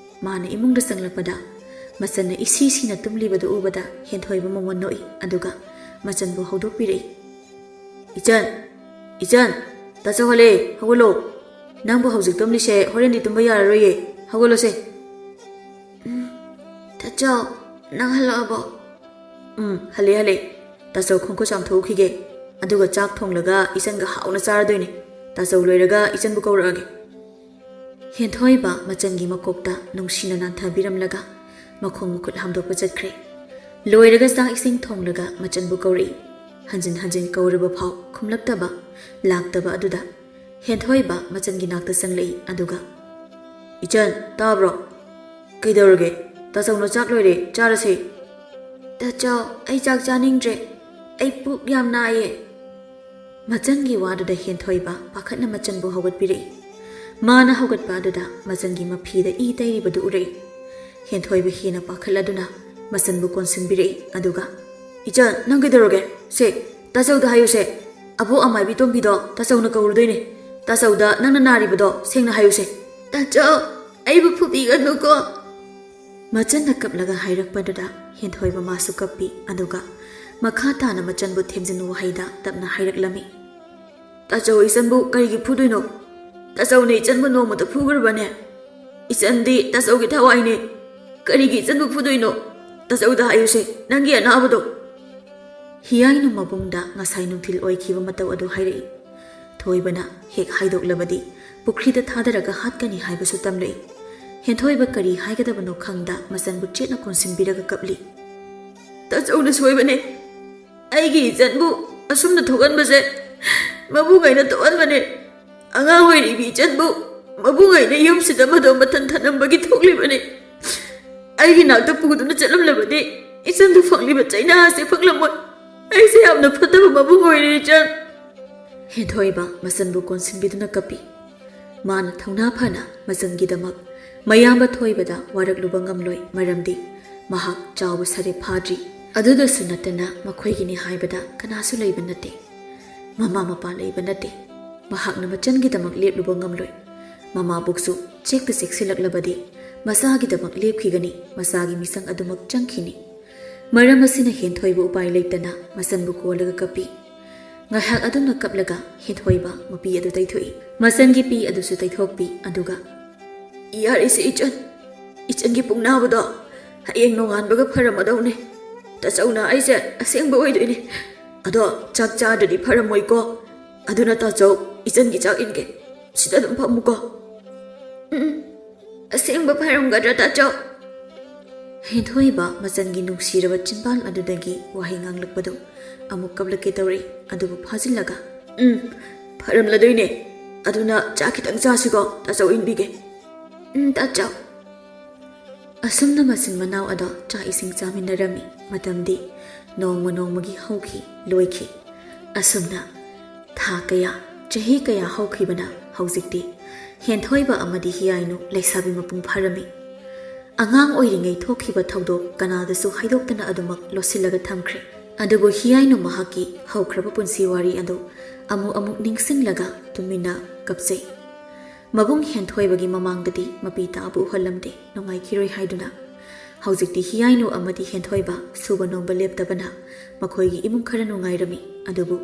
ꯃꯥꯅ ꯏꯃꯨꯡꯗ ꯆꯪꯂꯛꯄꯗ ꯃꯆꯟꯅ ꯏꯁꯤ ꯁꯤꯅ ꯇꯨꯝꯂꯤꯕꯗꯨ ꯎꯕꯗ ꯍꯦꯟꯊꯣꯏꯕ ꯃꯉꯣꯟ ꯅꯣꯛꯏ, ꯑꯗꯨꯒ ꯃꯆꯟꯕꯨ ꯍꯧꯗꯣꯛꯄꯤꯔꯛꯏ꯫ "ꯏꯆꯟ, ꯏꯆꯟ, ꯇꯥꯆꯧ ꯍꯜꯂꯦ, ꯍꯧꯒꯠꯂꯣ꯫ ꯅꯪꯕꯨ ꯍꯧꯖꯤꯛ ꯇꯨꯝꯂꯤꯁꯦ ꯍꯣꯔꯦꯟꯗꯤ ꯇꯨꯝꯕ ꯌꯥꯔꯔꯣꯏꯌꯦ, ꯍꯧꯒꯠꯂꯣꯁꯦ꯫" "ꯎꯝ, ꯇꯥꯆꯧ, ꯅꯪ ꯍꯜꯂꯛꯑꯕꯣ?" "ꯎꯝ, ꯍꯜꯂꯦ, ꯍꯜꯂꯦ꯫ ꯇꯥꯆꯧ ꯈꯣꯡꯈꯨꯠ ꯆꯥꯝꯊꯣꯛꯎꯈꯤꯒꯦ꯫ ꯑꯗꯨꯒ ꯆꯥꯛ ꯊꯣꯡꯂꯒ ꯏꯆꯟꯒ ꯍꯥꯎꯅ ꯆꯥꯔꯗꯣꯏꯅꯦ꯫ ꯇꯥꯆꯧ ꯂꯣꯏꯔꯒ ꯏꯆꯟꯕꯨ ꯀꯧꯔꯛꯑꯒꯦ꯫" ꯍꯦꯟꯊꯣꯏꯕ ꯃꯆꯟꯒꯤ ꯃꯀꯣꯛꯇ ꯅꯨꯡꯁꯤꯅ ꯅꯥꯟꯊꯕꯤꯔꯝꯂꯒ ꯃꯈꯣꯡ ꯃꯈꯨꯠ ꯍꯥꯝꯗꯣꯛꯄ ꯆꯠꯈ꯭ꯔꯦ꯫ ꯂꯣꯏꯔꯒ ꯆꯥꯛ ꯏꯁꯤꯡ ꯊꯣꯡꯂꯒ ꯃꯆꯟꯕꯨ ꯀꯧꯔꯛꯏ꯫ ꯍꯟꯖꯤꯟ ꯍꯟꯖꯤꯟ ꯀꯧꯔꯕ ꯐꯥꯎ ꯈꯨꯝꯂꯛꯇꯕ, ꯂꯥꯛꯇꯕ ꯑꯗꯨꯗ ꯍꯦꯟꯊꯣꯏꯕ ꯃꯆꯟꯒꯤ ꯅꯥꯛꯇ ꯆꯪꯂꯛꯏ ꯑꯗꯨꯒ, "ꯏꯆꯟ, ꯇꯥꯕ꯭ꯔꯣ? ꯀꯩꯗꯧꯔꯒꯦ? ꯇꯥꯆꯧꯅ ꯆꯥꯛ ꯂꯣꯏꯔꯦ, ꯆꯥꯔꯁꯦ꯫" "ꯇꯥꯆꯧ, ꯑꯩ ꯆꯥꯛ ꯆꯥꯅꯤꯡꯗ꯭ꯔꯦ꯫ ꯑꯩ ꯄꯨꯛ ꯌꯥꯝ ꯅꯥꯏꯌꯦ꯫" ꯃꯆꯟꯒꯤ ꯋꯥꯗꯨꯗ ꯍꯦꯟꯊꯣꯏꯕ ꯄꯥꯈꯠꯅ ꯃꯆꯟꯕꯨ ꯍꯧꯒꯠꯄꯤꯔꯛꯏ꯫ ꯃꯥꯅ ꯍꯧꯒꯠꯄ ꯑꯗꯨꯗ ꯃꯆꯟꯒꯤ ꯃꯐꯤꯗ ꯏ ꯇꯩꯔꯤꯕꯗꯨ ꯎꯔꯛꯏ꯫ ꯍꯦꯟꯊꯣꯏꯕ ꯍꯦꯟꯅ ꯄꯥꯈꯠꯂꯗꯨꯅ ꯃꯆꯟꯕꯨ ꯀꯣꯟꯁꯤꯟꯕꯤꯔꯛꯏ ꯑꯗꯨꯒ, "ꯏꯆꯟ, ꯅꯪ ꯀꯩꯗꯧꯔꯒꯦ? ꯁꯦ, ꯇꯥꯆꯧꯗ ꯍꯥꯏꯌꯨꯁꯦ꯫ ꯑꯕꯣꯛ ꯑꯃꯥꯏꯕꯤ ꯇꯣꯝꯕꯤꯗꯣ ꯇꯥꯆꯧꯅ ꯀꯧꯔꯨꯗꯣꯏꯅꯦ꯫ ꯇꯥꯆꯧꯗ ꯅꯪꯅ ꯅꯥꯔꯤꯕꯗꯣ ꯁꯦꯡꯅ ꯍꯥꯏꯌꯨꯁꯦ꯫" "ꯇꯥꯆꯧ, ꯑꯩꯕꯨ ꯐꯨꯕꯤꯒꯅꯨꯀꯣ꯫" ꯃꯆꯟꯅ ꯀꯞꯂꯒ ꯍꯥꯏꯔꯛꯄꯗꯨꯗ ꯍꯦꯟꯊꯣꯏꯕ ꯃꯥꯁꯨ ꯀꯞꯄꯤ, ꯑꯗꯨꯒ ꯃꯈꯥ ꯇꯥꯅ ꯃꯆꯟꯕꯨ ꯊꯦꯝꯖꯤꯟ ꯋꯥꯍꯩꯗ ꯇꯞꯅ ꯍꯥꯏꯔꯛꯂꯝꯃꯤ꯫ "ꯇꯥꯆꯧ, ꯏꯆꯟꯕꯨ ꯀꯔꯤꯒꯤ ꯐꯨꯗꯣꯏꯅꯣ? ꯇꯥꯆꯧꯅ ꯏꯆꯟꯕꯨ ꯅꯣꯡꯃꯇ ꯐꯨꯈ꯭ꯔꯕꯅꯦ? ꯏꯆꯟꯗꯤ ꯇꯥꯆꯧꯒꯤ ꯊꯋꯥꯏꯅꯦ꯫ ꯀꯔꯤꯒꯤ ꯏꯆꯟꯕꯨ ꯐꯨꯗꯣꯏꯅꯣ? ꯇꯥꯆꯧꯗ ꯍꯥꯏꯌꯨꯁꯦ, ꯅꯪꯒꯤ ꯑꯅꯥꯕꯗꯣ꯫" ꯍꯤꯌꯥꯏꯅꯨ ꯃꯕꯨꯡꯗ ꯉꯁꯥꯏ ꯅꯨꯡꯊꯤꯜ ꯑꯣꯏꯈꯤꯕ ꯃꯇꯧ ꯑꯗꯨ ꯍꯥꯏꯔꯛꯏ꯫ ꯊꯣꯏꯕꯅ ꯍꯦꯛ ꯍꯥꯏꯗꯣꯛꯂꯕꯗꯤ ꯄꯨꯈ꯭ꯔꯤꯗ ꯊꯥꯗꯔꯒ ꯍꯥꯠꯀꯅꯤ ꯍꯥꯏꯕꯁꯨ ꯇꯝꯂꯛꯏ꯫ ꯍꯦꯟꯊꯣꯏꯕ ꯀꯔꯤ ꯍꯥꯏꯒꯗꯕꯅꯣ ꯈꯪꯗ ꯃꯆꯟꯕꯨ ꯆꯦꯠꯅ ꯀꯣꯟꯁꯤꯟꯕꯤꯔꯒ ꯀꯞꯂꯤ꯫ "ꯇꯥꯆꯧꯅ ꯁꯣꯏꯕꯅꯦ꯫ ꯑꯩꯒꯤ ꯏꯆꯟꯕꯨ ꯑꯁꯨꯝꯅ ꯊꯣꯛꯍꯟꯕꯁꯦ ꯃꯕꯨꯡꯉꯩꯅ ꯊꯣꯛꯍꯟꯕꯅꯦ꯫ ꯑꯉꯥꯡ ꯑꯣꯏꯔꯤꯕꯤ ꯏꯆꯟꯕꯨ ꯃꯕꯨꯡꯉꯩꯅ ꯌꯨꯝꯁꯤꯗ ꯃꯇꯧ ꯃꯊꯟ ꯊꯅꯝꯕꯒꯤ ꯊꯣꯛꯂꯤꯕꯅꯤ꯫ ꯑꯩꯒꯤ ꯅꯥꯛꯇ ꯄꯨꯗꯨꯅ ꯆꯠꯂꯝꯂꯕꯗꯤ ꯏꯆꯟꯗꯨ ꯐꯪꯂꯤꯕ ꯆꯩꯅꯥꯁꯦ ꯐꯪꯂꯝꯃꯣꯏ꯫ ꯑꯩꯁꯦ ꯌꯥꯝꯅ ꯐꯠꯇꯕ ꯃꯕꯨꯡ ꯑꯣꯏꯔꯦ, ꯏꯆꯟ꯫" ꯍꯦꯟꯊꯣꯏꯕ ꯃꯆꯟꯕꯨ ꯀꯣꯟꯁꯤꯟꯕꯤꯗꯨꯅ ꯀꯞꯄꯤ꯫ ꯃꯥꯅ ꯊꯧꯅꯥ ꯐꯅ ꯃꯆꯟꯒꯤꯗꯃꯛ ꯃꯌꯥꯝꯕ ꯊꯣꯏꯕꯗ ꯋꯥꯔꯛꯂꯨꯕ ꯉꯝꯂꯣꯏ, ꯃꯔꯝꯗꯤ ꯃꯍꯥꯛ ꯆꯥꯎꯕ ꯁꯥꯔꯦ ꯐꯥꯗ꯭ꯔꯤ꯫ ꯑꯗꯨꯗꯁꯨ ꯅꯠꯇꯅ ꯃꯈꯣꯏꯒꯤꯅꯤ ꯍꯥꯏꯕꯗ ꯀꯅꯥꯁꯨ ꯂꯩꯕ ꯅꯠꯇꯦ꯫ ꯃꯃꯥ ꯃꯄꯥ ꯂꯩꯕ ꯅꯠꯇꯦ꯫ ꯃꯍꯥꯛꯅ ꯃꯆꯟꯒꯤꯗꯃꯛ ꯂꯦꯞꯂꯨꯕ ꯉꯝꯂꯣꯏ꯫ ꯃꯃꯥꯕꯨꯛꯁꯨ ꯆꯦꯛꯇ ꯆꯦꯛꯁꯤꯜꯂꯛꯂꯕꯗꯤ ꯃꯆꯥꯒꯤꯗꯃꯛ ꯂꯦꯞꯈꯤꯒꯅꯤ, ꯃꯆꯥꯒꯤ ꯃꯤꯆꯪ ꯑꯗꯨꯃꯛ ꯆꯪꯈꯤꯅꯤ꯫ ꯃꯔꯝ ꯑꯁꯤꯅ ꯍꯦꯟꯊꯣꯏꯕ ꯎꯄꯥꯏ ꯂꯩꯇꯅ ꯃꯆꯟꯕꯨ ꯀꯣꯜꯂꯒ ꯀꯞꯄꯤ꯫ ꯉꯥꯏꯍꯥꯛ ꯑꯗꯨꯝꯅ ꯀꯞꯂꯒ ꯍꯦꯟꯊꯣꯏꯕ ꯃꯄꯤ ꯑꯗꯨ ꯇꯩꯊꯣꯛꯏ꯫ ꯃꯆꯟꯒꯤ ꯄꯤ ꯑꯗꯨꯁꯨ ꯇꯩꯊꯣꯛꯄꯤ, ꯑꯗꯨꯒ, "ꯌꯥꯔꯦꯁꯦ ꯏꯆꯟ, ꯏꯆꯟꯒꯤ ꯄꯨꯛ ꯅꯥꯕꯗꯣ ꯍꯌꯦꯡ ꯅꯣꯡꯉꯥꯟꯕꯒ ꯐꯔꯝꯃꯗꯧꯅꯦ꯫ ꯇꯥꯆꯧꯅ ꯑꯩꯁꯦ ꯑꯁꯦꯡꯕ ꯑꯣꯏꯗꯣꯏꯅꯦ꯫ ꯑꯗꯣ ꯆꯥꯛ ꯆꯥꯗ꯭ꯔꯗꯤ ꯐꯔꯝꯃꯣꯏꯀꯣ꯫ ꯑꯗꯨꯅ ꯇꯥꯆꯧ, ꯏꯆꯟꯒꯤ ꯆꯥꯛ ꯏꯟꯒꯦ꯫ ꯁꯤꯗ ꯑꯗꯨꯝ ꯐꯝꯃꯨꯀꯣ꯫" "ꯎꯝ, ꯑꯁꯦꯡꯕ ꯐꯔꯝꯒꯗ꯭ꯔꯥ ꯇꯥꯆꯧ?" ꯍꯦꯟꯊꯣꯏꯕ ꯃꯆꯟꯒꯤ ꯅꯨꯡꯁꯤꯔꯕ ꯆꯤꯟꯕꯥꯜ ꯑꯗꯨꯗꯒꯤ ꯋꯥꯍꯩ ꯉꯥꯡꯂꯛꯄꯗꯨ ꯑꯃꯨꯛ ꯀꯞꯂꯛꯀꯦ ꯇꯧꯔꯛꯏ꯫ ꯑꯗꯨꯕꯨ ꯐꯥꯖꯤꯜꯂꯒ, "ꯎꯝ, ꯐꯔꯝꯂꯗꯣꯏꯅꯦ꯫ ꯑꯗꯨꯅ ꯆꯥ ꯈꯤꯇꯪ ꯆꯥꯁꯤꯀꯣ, ꯇꯥꯆꯧ ꯏꯟꯕꯤꯒꯦ꯫" "ꯎꯝ, ꯇꯥꯆꯧ꯫" ꯑꯁꯨꯝꯅ ꯃꯆꯤꯟ ꯃꯅꯥꯎ ꯑꯗꯣ ꯆꯥꯛ ꯏꯁꯤꯡ ꯆꯥꯃꯤꯟꯅꯔꯝꯃꯤ꯫ ꯃꯇꯝꯗꯤ ꯅꯣꯡꯃ ꯅꯣꯡꯃꯒꯤ ꯍꯧꯈꯤ, ꯂꯣꯏꯈꯤ꯫ ꯑꯁꯨꯝꯅ ꯊꯥ ꯀꯌꯥ, ꯆꯍꯤ ꯀꯌꯥ ꯍꯧꯈꯤꯕꯅ ꯍꯧꯖꯤꯛꯇꯤ ꯍꯦꯟꯊꯣꯏꯕ ꯑꯃꯗꯤ ꯍꯤꯌꯥꯏꯅꯨ ꯂꯩꯁꯥꯕꯤ ꯃꯄꯨꯡ ꯐꯥꯔꯝꯃꯤ꯫ ꯑꯉꯥꯡ ꯑꯣꯏꯔꯤꯉꯩ ꯊꯣꯛꯈꯤꯕ ꯊꯧꯗꯣꯛ ꯀꯅꯥꯗꯁꯨ ꯍꯥꯏꯗꯣꯛꯇꯅ ꯑꯗꯨꯃꯛ ꯂꯣꯠꯁꯤꯜꯂꯒ ꯊꯝꯈ꯭ꯔꯦ꯫ ꯑꯗꯨꯕꯨ ꯍꯤꯌꯥꯏꯅꯨ ꯃꯍꯥꯛꯀꯤ ꯍꯧꯈ꯭ꯔꯕ ꯄꯨꯟꯁꯤ ꯋꯥꯔꯤ ꯑꯗꯨ ꯑꯃꯨꯛ ꯑꯃꯨꯛ ꯅꯤꯡꯁꯤꯡꯂꯒ ꯇꯨꯃꯤꯟꯅ ꯀꯞꯆꯩ꯫ ꯃꯕꯨꯡ ꯍꯦꯟꯊꯣꯏꯕꯒꯤ ꯃꯃꯥꯡꯗꯗꯤ ꯃꯄꯤ ꯇꯥꯕ ꯎꯍꯜꯂꯝꯗꯦ, ꯅꯨꯡꯉꯥꯏꯈꯤꯔꯣꯏ ꯍꯥꯏꯗꯨꯅ꯫ ꯍꯧꯖꯤꯛꯇꯤ ꯍꯤꯌꯥꯏꯅꯨ ꯑꯃꯗꯤ ꯍꯦꯟꯊꯣꯏꯕ ꯁꯨꯕ ꯅꯣꯝꯕ ꯂꯦꯞꯇꯕꯅ ꯃꯈꯣꯏꯒꯤ ꯏꯃꯨꯡ ꯈꯔ ꯅꯨꯡꯉꯥꯏꯔꯝꯃꯤ꯫ ꯑꯗꯨꯕꯨ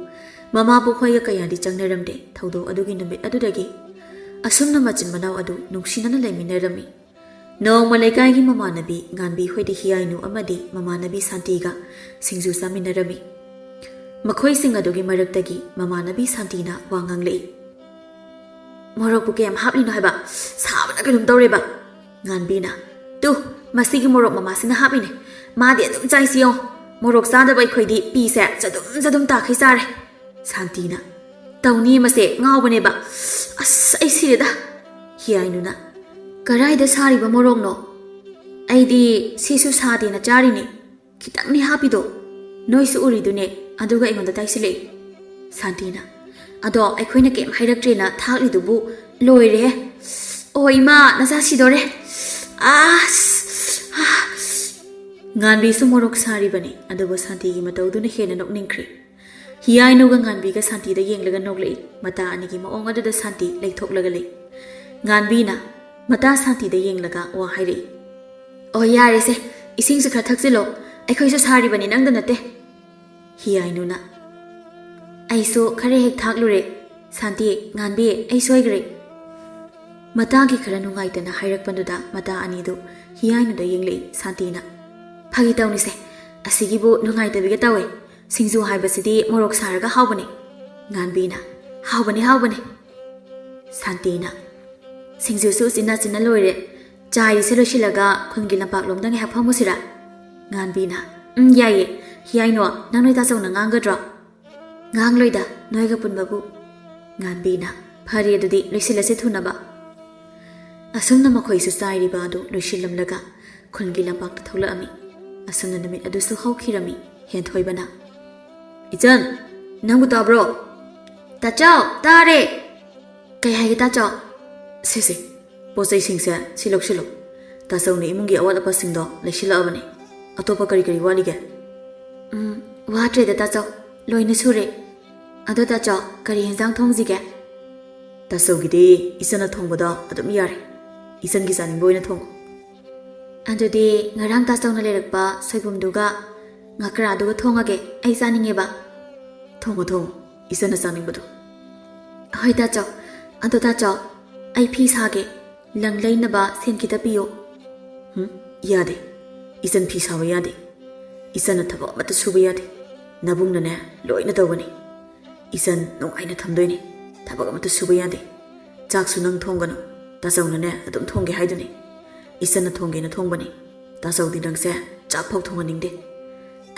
ꯃꯃꯥꯕꯨ ꯍꯣꯏꯒ ꯀꯌꯥꯗꯤ ꯆꯪꯅꯔꯝꯗꯦ꯫ ꯊꯧꯗꯣꯛ ꯑꯗꯨꯒꯤ ꯅꯨꯃꯤꯠ ꯑꯗꯨꯗꯒꯤ ꯑꯁꯨꯝꯅ ꯃꯆꯤꯟ ꯃꯅꯥꯎ ꯑꯗꯨ ꯅꯨꯡꯁꯤꯅꯅ ꯂꯩꯃꯤꯟꯅꯔꯝꯃꯤ꯫ ꯅꯣꯡꯃ ꯂꯩꯀꯥꯏꯒꯤ ꯃꯃꯥꯟꯅꯕꯤ ꯉꯥꯟꯕꯤ ꯍꯣꯏꯗ ꯍꯤꯌꯥꯏꯅꯨ ꯑꯃꯗꯤ ꯃꯃꯥꯟꯅꯕꯤ ꯁꯥꯟꯇꯤꯒ ꯁꯤꯡꯖꯨ ꯆꯥꯃꯤꯟꯅꯔꯝꯃꯤ꯫ ꯃꯈꯣꯏꯁꯤꯡ ꯑꯗꯨꯒꯤ ꯃꯔꯛꯇꯒꯤ ꯃꯃꯥꯟꯅꯕꯤ ꯁꯥꯟꯇꯤꯅ ꯋꯥ ꯉꯥꯡꯂꯛꯏ꯫ "ꯃꯣꯔꯣꯛꯄꯨ ꯀꯌꯥꯝ ꯍꯥꯞꯂꯤꯅꯣ ꯍꯥꯏꯕ? ꯁꯥꯕꯅ ꯀꯩꯅꯣꯝ ꯇꯧꯔꯦꯕ꯫" ꯉꯥꯟꯕꯤꯅ, "ꯇꯨ, ꯃꯁꯤꯒꯤ ꯃꯣꯔꯣꯛ ꯃꯃꯥꯁꯤꯅ ꯍꯥꯞꯄꯤꯅꯦ꯫ ꯃꯥꯗꯤ ꯑꯗꯨꯝ ꯆꯥꯏꯁꯤ ꯌꯦꯡꯉꯣ꯫ ꯃꯣꯔꯣꯛ ꯆꯥꯗꯕ ꯑꯩꯈꯣꯏꯗꯤ ꯄꯤꯁꯦ ꯆꯗꯨꯝ ꯆꯗꯨꯝ ꯇꯥꯈꯩ ꯆꯥꯔꯦ꯫" ꯁꯥꯟꯇꯤꯅ, "ꯇꯧꯅꯤ, ꯃꯁꯦ ꯉꯥꯎꯕꯅꯦꯕ꯫ ꯑꯁ, ꯑꯩ ꯁꯤꯔꯦꯗ꯫" ꯍꯤꯌꯥꯏꯅꯨꯅ, "ꯀꯔꯥꯏꯗ ꯁꯥꯔꯤꯕ ꯃꯣꯔꯣꯛꯅꯣ? ꯑꯩꯗꯤ ꯁꯤꯁꯨ ꯁꯥꯗꯦꯅ ꯆꯥꯔꯤꯅꯦ꯫ ꯈꯤꯇꯪꯅꯤ ꯍꯥꯞꯄꯤꯗꯣ꯫ ꯅꯣꯏꯁꯨ ꯎꯔꯤꯗꯨꯅꯦ, ꯑꯗꯨꯒ ꯑꯩꯉꯣꯟꯗ ꯇꯥꯏꯁꯤꯜꯂꯛꯏ꯫" ꯁꯥꯟꯇꯤꯅ, "ꯑꯗꯣ ꯑꯩꯈꯣꯏꯅ ꯀꯩꯝ ꯍꯥꯏꯔꯛꯇ꯭ꯔꯦꯅ ꯊꯥꯛꯂꯤꯗꯨꯕꯨ ꯂꯣꯏꯔꯦꯍꯦ꯫ ꯑꯣ ꯏꯃꯥ, ꯅꯆꯥ ꯁꯤꯗꯣꯔꯦ꯫ ꯑꯁ, ꯑꯥ꯫" ꯉꯥꯟꯕꯤꯁꯨ ꯃꯣꯔꯣꯛ ꯁꯥꯔꯤꯕꯅꯤ, ꯑꯗꯨꯕꯨ ꯁꯥꯟꯇꯤꯒꯤ ꯃꯇꯧꯗꯨꯅ ꯍꯦꯟꯅ ꯅꯣꯛꯅꯤꯡꯈ꯭ꯔꯦ꯫ ꯍꯤꯌꯥꯏꯅꯨꯒ ꯉꯥꯟꯕꯤꯒ ꯁꯥꯟꯇꯤꯗ ꯌꯦꯡꯂꯒ ꯅꯣꯛꯂꯛꯏ꯫ ꯃꯇꯥ ꯑꯅꯤꯒꯤ ꯃꯑꯣꯡ ꯑꯗꯨꯗ ꯁꯥꯟꯇꯤ ꯂꯩꯊꯣꯛꯂꯒ ꯂꯩ꯫ ꯉꯥꯟꯕꯤꯅ ꯃꯇꯥ ꯁꯥꯟꯇꯤꯗ ꯌꯦꯡꯂꯒ ꯋꯥ ꯍꯥꯏꯔꯛꯏ꯫ "ꯑꯣ, ꯌꯥꯔꯦꯁꯦ, ꯏꯁꯤꯡꯁꯨ ꯈꯔ ꯊꯛꯆꯤꯜꯂꯣ꯫ ꯑꯩꯈꯣꯏꯁꯨ ꯁꯥꯔꯤꯕꯅꯤ, ꯅꯪꯗ ꯅꯠꯇꯦ꯫" ꯍꯤꯌꯥꯏꯅꯨꯅ, "ꯑꯩꯁꯨ ꯈꯔ ꯍꯦꯛ ꯊꯥꯛꯂꯨꯔꯦ꯫ ꯁꯥꯟꯇꯤ, ꯉꯥꯟꯕꯤ, ꯑꯩ ꯁꯣꯏꯈ꯭ꯔꯦ꯫" ꯃꯇꯥꯒꯤ ꯈꯔ ꯅꯨꯡꯉꯥꯏꯇꯅ ꯍꯥꯏꯔꯛꯄꯗꯨꯗ ꯃꯇꯥ ꯑꯅꯤꯗꯨ ꯍꯤꯌꯥꯏꯅꯨꯗ ꯌꯦꯡꯂꯛꯏ꯫ ꯁꯥꯟꯇꯤꯅ, "ꯐꯥꯒꯤ ꯇꯧꯅꯤꯁꯦ, ꯑꯁꯤꯒꯤꯕꯨ ꯅꯨꯡꯉꯥꯏꯇꯕꯤꯒ ꯇꯧꯋꯦ꯫ ꯁꯤꯡꯖꯨ ꯍꯥꯏꯕꯁꯤꯗꯤ ꯃꯣꯔꯣꯛ ꯁꯥꯔꯒ ꯍꯥꯎꯕꯅꯦ꯫" ꯉꯥꯟꯕꯤꯅ, "ꯍꯥꯎꯕꯅꯦ, ꯍꯥꯎꯕꯅꯦ꯫" ꯁꯥꯟꯇꯤꯅ, "ꯁꯤꯡꯖꯨꯁꯨ ꯎꯆꯤꯟ ꯅꯥꯆꯤꯟꯅ ꯂꯣꯏꯔꯦ꯫ ꯆꯥꯏꯔꯤꯁꯦ ꯂꯣꯏꯁꯤꯜꯂꯒ ꯈꯨꯟꯒꯤ ꯂꯝꯄꯥꯛꯂꯣꯝꯗ ꯉꯥꯏꯍꯥꯛ ꯐꯝꯃꯨꯁꯤꯔꯥ? ꯉꯥꯟꯕꯤꯅ, "ꯎꯝ, ꯌꯥꯏꯌꯦ꯫ ꯍꯤꯌꯥꯏꯅꯣ, ꯅꯪ ꯅꯣꯏ ꯇꯥꯆꯧꯅ ꯉꯥꯡꯒꯗ꯭ꯔꯣ?" "ꯉꯥꯡꯂꯣꯏꯗ, ꯅꯣꯏꯒ ꯄꯨꯟꯕꯕꯨ꯫" ꯉꯥꯟꯕꯤꯅ, "ꯐꯔꯦ, ꯑꯗꯨꯗꯤ ꯂꯣꯏꯁꯤꯜꯂꯁꯤ ꯊꯨꯅꯕ꯫" ꯑꯁꯨꯝꯅ ꯃꯈꯣꯏꯁꯨ ꯆꯥꯏꯔꯤꯕ ꯑꯗꯨ ꯂꯣꯏꯁꯤꯜꯂꯝꯂꯒ ꯈꯨꯟꯒꯤ ꯂꯝꯄꯥꯛꯇ ꯊꯣꯛꯂꯛꯑꯝꯃꯤ꯫ ꯑꯁꯨꯝꯅ ꯅꯨꯃꯤꯠ ꯑꯗꯨꯁꯨ ꯍꯧꯈꯤꯔꯝꯃꯤ꯫ ꯍꯦꯟꯊꯣꯏꯕꯅ, "ꯏꯆꯟ, ꯅꯪꯕꯨ ꯇꯥꯕ꯭ꯔꯣ?" "ꯇꯥꯆꯧ, ꯇꯥꯔꯦ꯫" "ꯀꯩ ꯍꯥꯏꯒꯦ ꯇꯥꯆꯧ?" "ꯁꯦ ꯁꯦ, ꯄꯣꯠ ꯆꯩꯁꯤꯡꯁꯦ ꯁꯤ ꯂꯧꯁꯤꯜꯂꯨ꯫ ꯇꯥꯆꯧꯅ ꯏꯃꯨꯡꯒꯤ ꯑꯋꯥꯠ ꯑꯄꯥꯁꯤꯡꯗꯣ ꯂꯩꯁꯤꯜꯂꯛꯑꯕꯅꯤ꯫ ꯑꯇꯣꯞꯄ ꯀꯔꯤ ꯀꯔꯤ ꯋꯥꯠꯂꯤꯒꯦ?" "ꯎꯝ, ꯋꯥꯠꯇ꯭ꯔꯦꯗ ꯇꯥꯆꯧ, ꯂꯣꯏꯅ ꯁꯨꯔꯦ꯫ ꯑꯗꯣ ꯇꯥꯆꯧ, ꯀꯔꯤ ꯍꯦꯟꯖꯥꯡ ꯊꯣꯡꯁꯤꯒꯦ?" "ꯇꯥꯆꯧꯒꯤꯗꯤ ꯏꯆꯟꯅ ꯊꯣꯡꯕꯗꯣ ꯑꯗꯨꯝ ꯌꯥꯔꯦ꯫ ꯏꯆꯟꯒꯤ ꯆꯥꯅꯤꯡꯕ ꯑꯣꯏꯅ ꯊꯣꯡꯉꯨ꯫" "ꯑꯗꯨꯗꯤ ꯉꯔꯥꯡ ꯇꯥꯆꯧꯅ ꯂꯩꯔꯛꯄ ꯁꯣꯏꯕꯨꯝꯗꯨꯒ ꯉꯀ꯭ꯔꯥꯗꯨꯒ ꯊꯣꯡꯉꯒꯦ, ꯑꯩ ꯆꯥꯅꯤꯡꯉꯦꯕ꯫" "ꯊꯣꯡꯉꯣ ꯊꯣꯡꯉꯣ, ꯏꯆꯟꯅ ꯆꯥꯅꯤꯡꯕꯗꯣ꯫" "ꯍꯣꯏ ꯇꯥꯆꯧ꯫ ꯑꯗꯣ ꯇꯥꯆꯧ, ꯑꯩ ꯐꯤ ꯁꯥꯒꯦ, ꯂꯪ ꯂꯩꯅꯕ ꯁꯦꯟ ꯈꯤꯇ ꯄꯤꯌꯣ꯫" "ꯍꯨꯝ, ꯌꯥꯗꯦ꯫ ꯏꯆꯟ ꯐꯤ ꯁꯥꯕ ꯌꯥꯗꯦ꯫ ꯏꯆꯟꯅ ꯊꯕꯛ ꯑꯃꯠꯇ ꯁꯨꯕ ꯌꯥꯗꯦ꯫ ꯅꯕꯨꯡꯅꯅꯦ ꯂꯣꯏꯅ ꯇꯧꯒꯅꯤ꯫ ꯏꯆꯟ ꯅꯨꯡꯉꯥꯏꯅ ꯊꯝꯗꯣꯏꯅꯤ꯫ ꯊꯕꯛ ꯑꯃꯠꯇ ꯁꯨꯕ ꯌꯥꯗꯦ꯫ ꯆꯥꯛꯁꯨ ꯅꯪ ꯊꯣꯡꯒꯅꯨ꯫ ꯇꯥꯆꯧꯅꯅꯦ ꯑꯗꯨꯝ ꯊꯣꯡꯒꯦ ꯍꯥꯏꯗꯨꯅꯤ꯫ ꯏꯆꯟꯅ ꯊꯣꯡꯒꯦꯅ ꯊꯣꯡꯕꯅꯤ꯫ ꯇꯥꯆꯧꯗꯤ ꯅꯪꯁꯦ ꯆꯥꯛ ꯐꯥꯎ ꯊꯣꯡꯍꯟꯅꯤꯡꯗꯦ꯫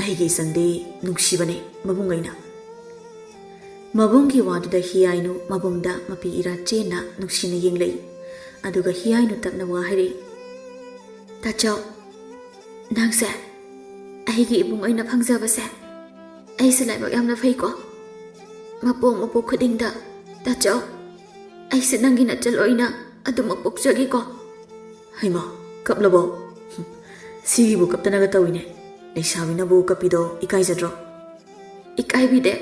ꯑꯩꯒꯤ ꯏꯆꯟꯗꯤ ꯅꯨꯡꯁꯤꯕꯅꯤ ꯃꯕꯨꯡ ꯑꯩꯅ꯫" ꯃꯕꯨꯡꯒꯤ ꯋꯥꯗꯨꯗ ꯍꯤꯌꯥꯏꯅꯨ ꯃꯕꯨꯡꯗ ꯃꯄꯤ ꯏꯔꯥ ꯆꯦꯟꯅ ꯅꯨꯡꯁꯤꯅ ꯌꯦꯡꯂꯛꯏ꯫ ꯑꯗꯨꯒ ꯍꯤꯌꯥꯏꯅꯨ ꯇꯞꯅ ꯋꯥ ꯍꯥꯏꯔꯛꯏ꯫ "ꯇꯥꯆꯧ, ꯅꯪꯁꯦ ꯑꯩꯒꯤ ꯏꯕꯨꯡ ꯑꯣꯏꯅ ꯐꯪꯖꯕꯁꯦ ꯑꯩꯁꯦ ꯂꯥꯏꯕꯛ ꯌꯥꯝꯅ ꯐꯩꯀꯣ꯫ ꯃꯄꯣꯛ ꯃꯄꯣꯛ ꯈꯨꯗꯤꯡꯗ ꯇꯥꯆꯧ, ꯑꯩꯁꯦ ꯅꯪꯒꯤ ꯅꯆꯜ ꯑꯣꯏꯅ ꯑꯗꯨꯃꯛ ꯄꯣꯛꯆꯒꯦꯀꯣ꯫" "ꯍꯩꯃꯥ, ꯀꯞꯂꯕꯣ? ꯍꯨꯝ, ꯁꯤꯒꯤꯕꯨ ꯀꯞꯇꯅꯒ ꯇꯧꯏꯅꯦ꯫ ꯂꯩꯁꯥꯕꯤꯅꯕꯨ ꯀꯞꯄꯤꯗꯣ ꯏꯀꯥꯏꯖꯗ꯭ꯔꯣ?" "ꯏꯀꯥꯏꯕꯤꯗꯦ꯫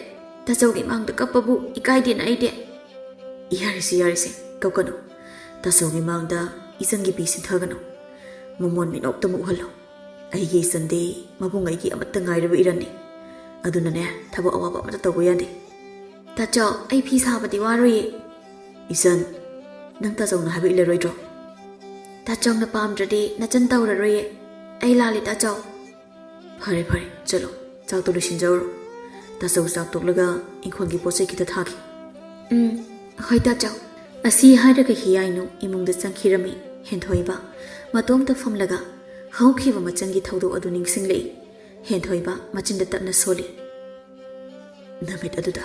ꯇꯥꯆꯧꯒꯤ ꯃꯥꯡꯗ ꯀꯞꯄꯕꯨ ꯏꯀꯥꯏꯗꯦꯅ ꯑꯩꯗꯤ꯫" "ꯌꯥꯔꯦꯁꯦ, ꯌꯥꯔꯦꯁꯦ, ꯀꯞꯀꯅꯨ꯫ ꯇꯥꯆꯧꯒꯤ ꯃꯥꯡꯗ ꯏꯆꯟꯒꯤ ꯄꯤ ꯁꯤꯟꯊꯒꯅꯨ꯫ ꯃꯃꯣꯟ ꯃꯤꯅꯣꯛꯇ ꯃꯨꯛꯍꯜꯂꯨ꯫ ꯑꯩꯒꯤ ꯏꯆꯟꯗꯤ ꯃꯕꯨꯡ ꯑꯩꯒꯤ ꯑꯃꯠꯇ ꯉꯥꯏꯔꯕ ꯏꯔꯟꯅꯤ꯫ ꯑꯗꯨꯅꯅꯦ, ꯊꯕꯛ ꯑꯋꯥꯕ ꯑꯃꯠꯇ ꯇꯧꯕ ꯌꯥꯗꯦ꯫" "ꯇꯥꯆꯧ, ꯑꯩ ꯐꯤ ꯁꯥꯕꯗꯤ ꯋꯥꯔꯣꯏꯌꯦ꯫" "ꯏꯆꯟ, ꯅꯪ ꯇꯥꯆꯧꯅ ꯍꯥꯏꯕ ꯏꯜꯂꯔꯣꯏꯗ꯭ꯔꯣ?" "ꯇꯥꯆꯧꯅ ꯄꯥꯝꯗ꯭ꯔꯗꯤ ꯅꯆꯟ ꯇꯧꯔꯔꯣꯏꯌꯦ꯫ ꯑꯩ ꯂꯥꯜꯂꯦ ꯇꯥꯆꯧ꯫" "ꯐꯔꯦ, ꯐꯔꯦ, ꯆꯠꯂꯣ, ꯆꯥꯛꯇꯣ ꯂꯣꯏꯁꯤꯟꯖꯧꯔꯣ꯫ ꯇꯥꯆꯧ ꯆꯥꯛ ꯇꯣꯛꯂꯒ ꯏꯪꯈꯣꯜꯒꯤ ꯄꯣꯠ ꯆꯩ ꯈꯤꯇ ꯊꯥꯈꯤ꯫" "ꯎꯝ, ꯍꯣꯏ ꯇꯥꯆꯧ꯫" ꯑꯁꯤ ꯍꯥꯏꯔꯒ ꯍꯤꯌꯥꯏꯅꯨ ꯏꯃꯨꯡꯗ ꯆꯪꯈꯤꯔꯝꯃꯤ꯫ ꯍꯦꯟꯊꯣꯏꯕ ꯃꯇꯣꯝꯇ ꯐꯝꯂꯒ ꯍꯧꯈꯤꯕ ꯃꯆꯪꯒꯤ ꯊꯧꯗꯣꯛ ꯑꯗꯨ ꯅꯤꯡꯁꯤꯡꯂꯛꯏ꯫ ꯍꯦꯟꯊꯣꯏꯕ ꯃꯆꯤꯟꯗ ꯇꯞꯅ ꯁꯣꯜꯂꯤ꯫ ꯅꯨꯃꯤꯠ ꯑꯗꯨꯗ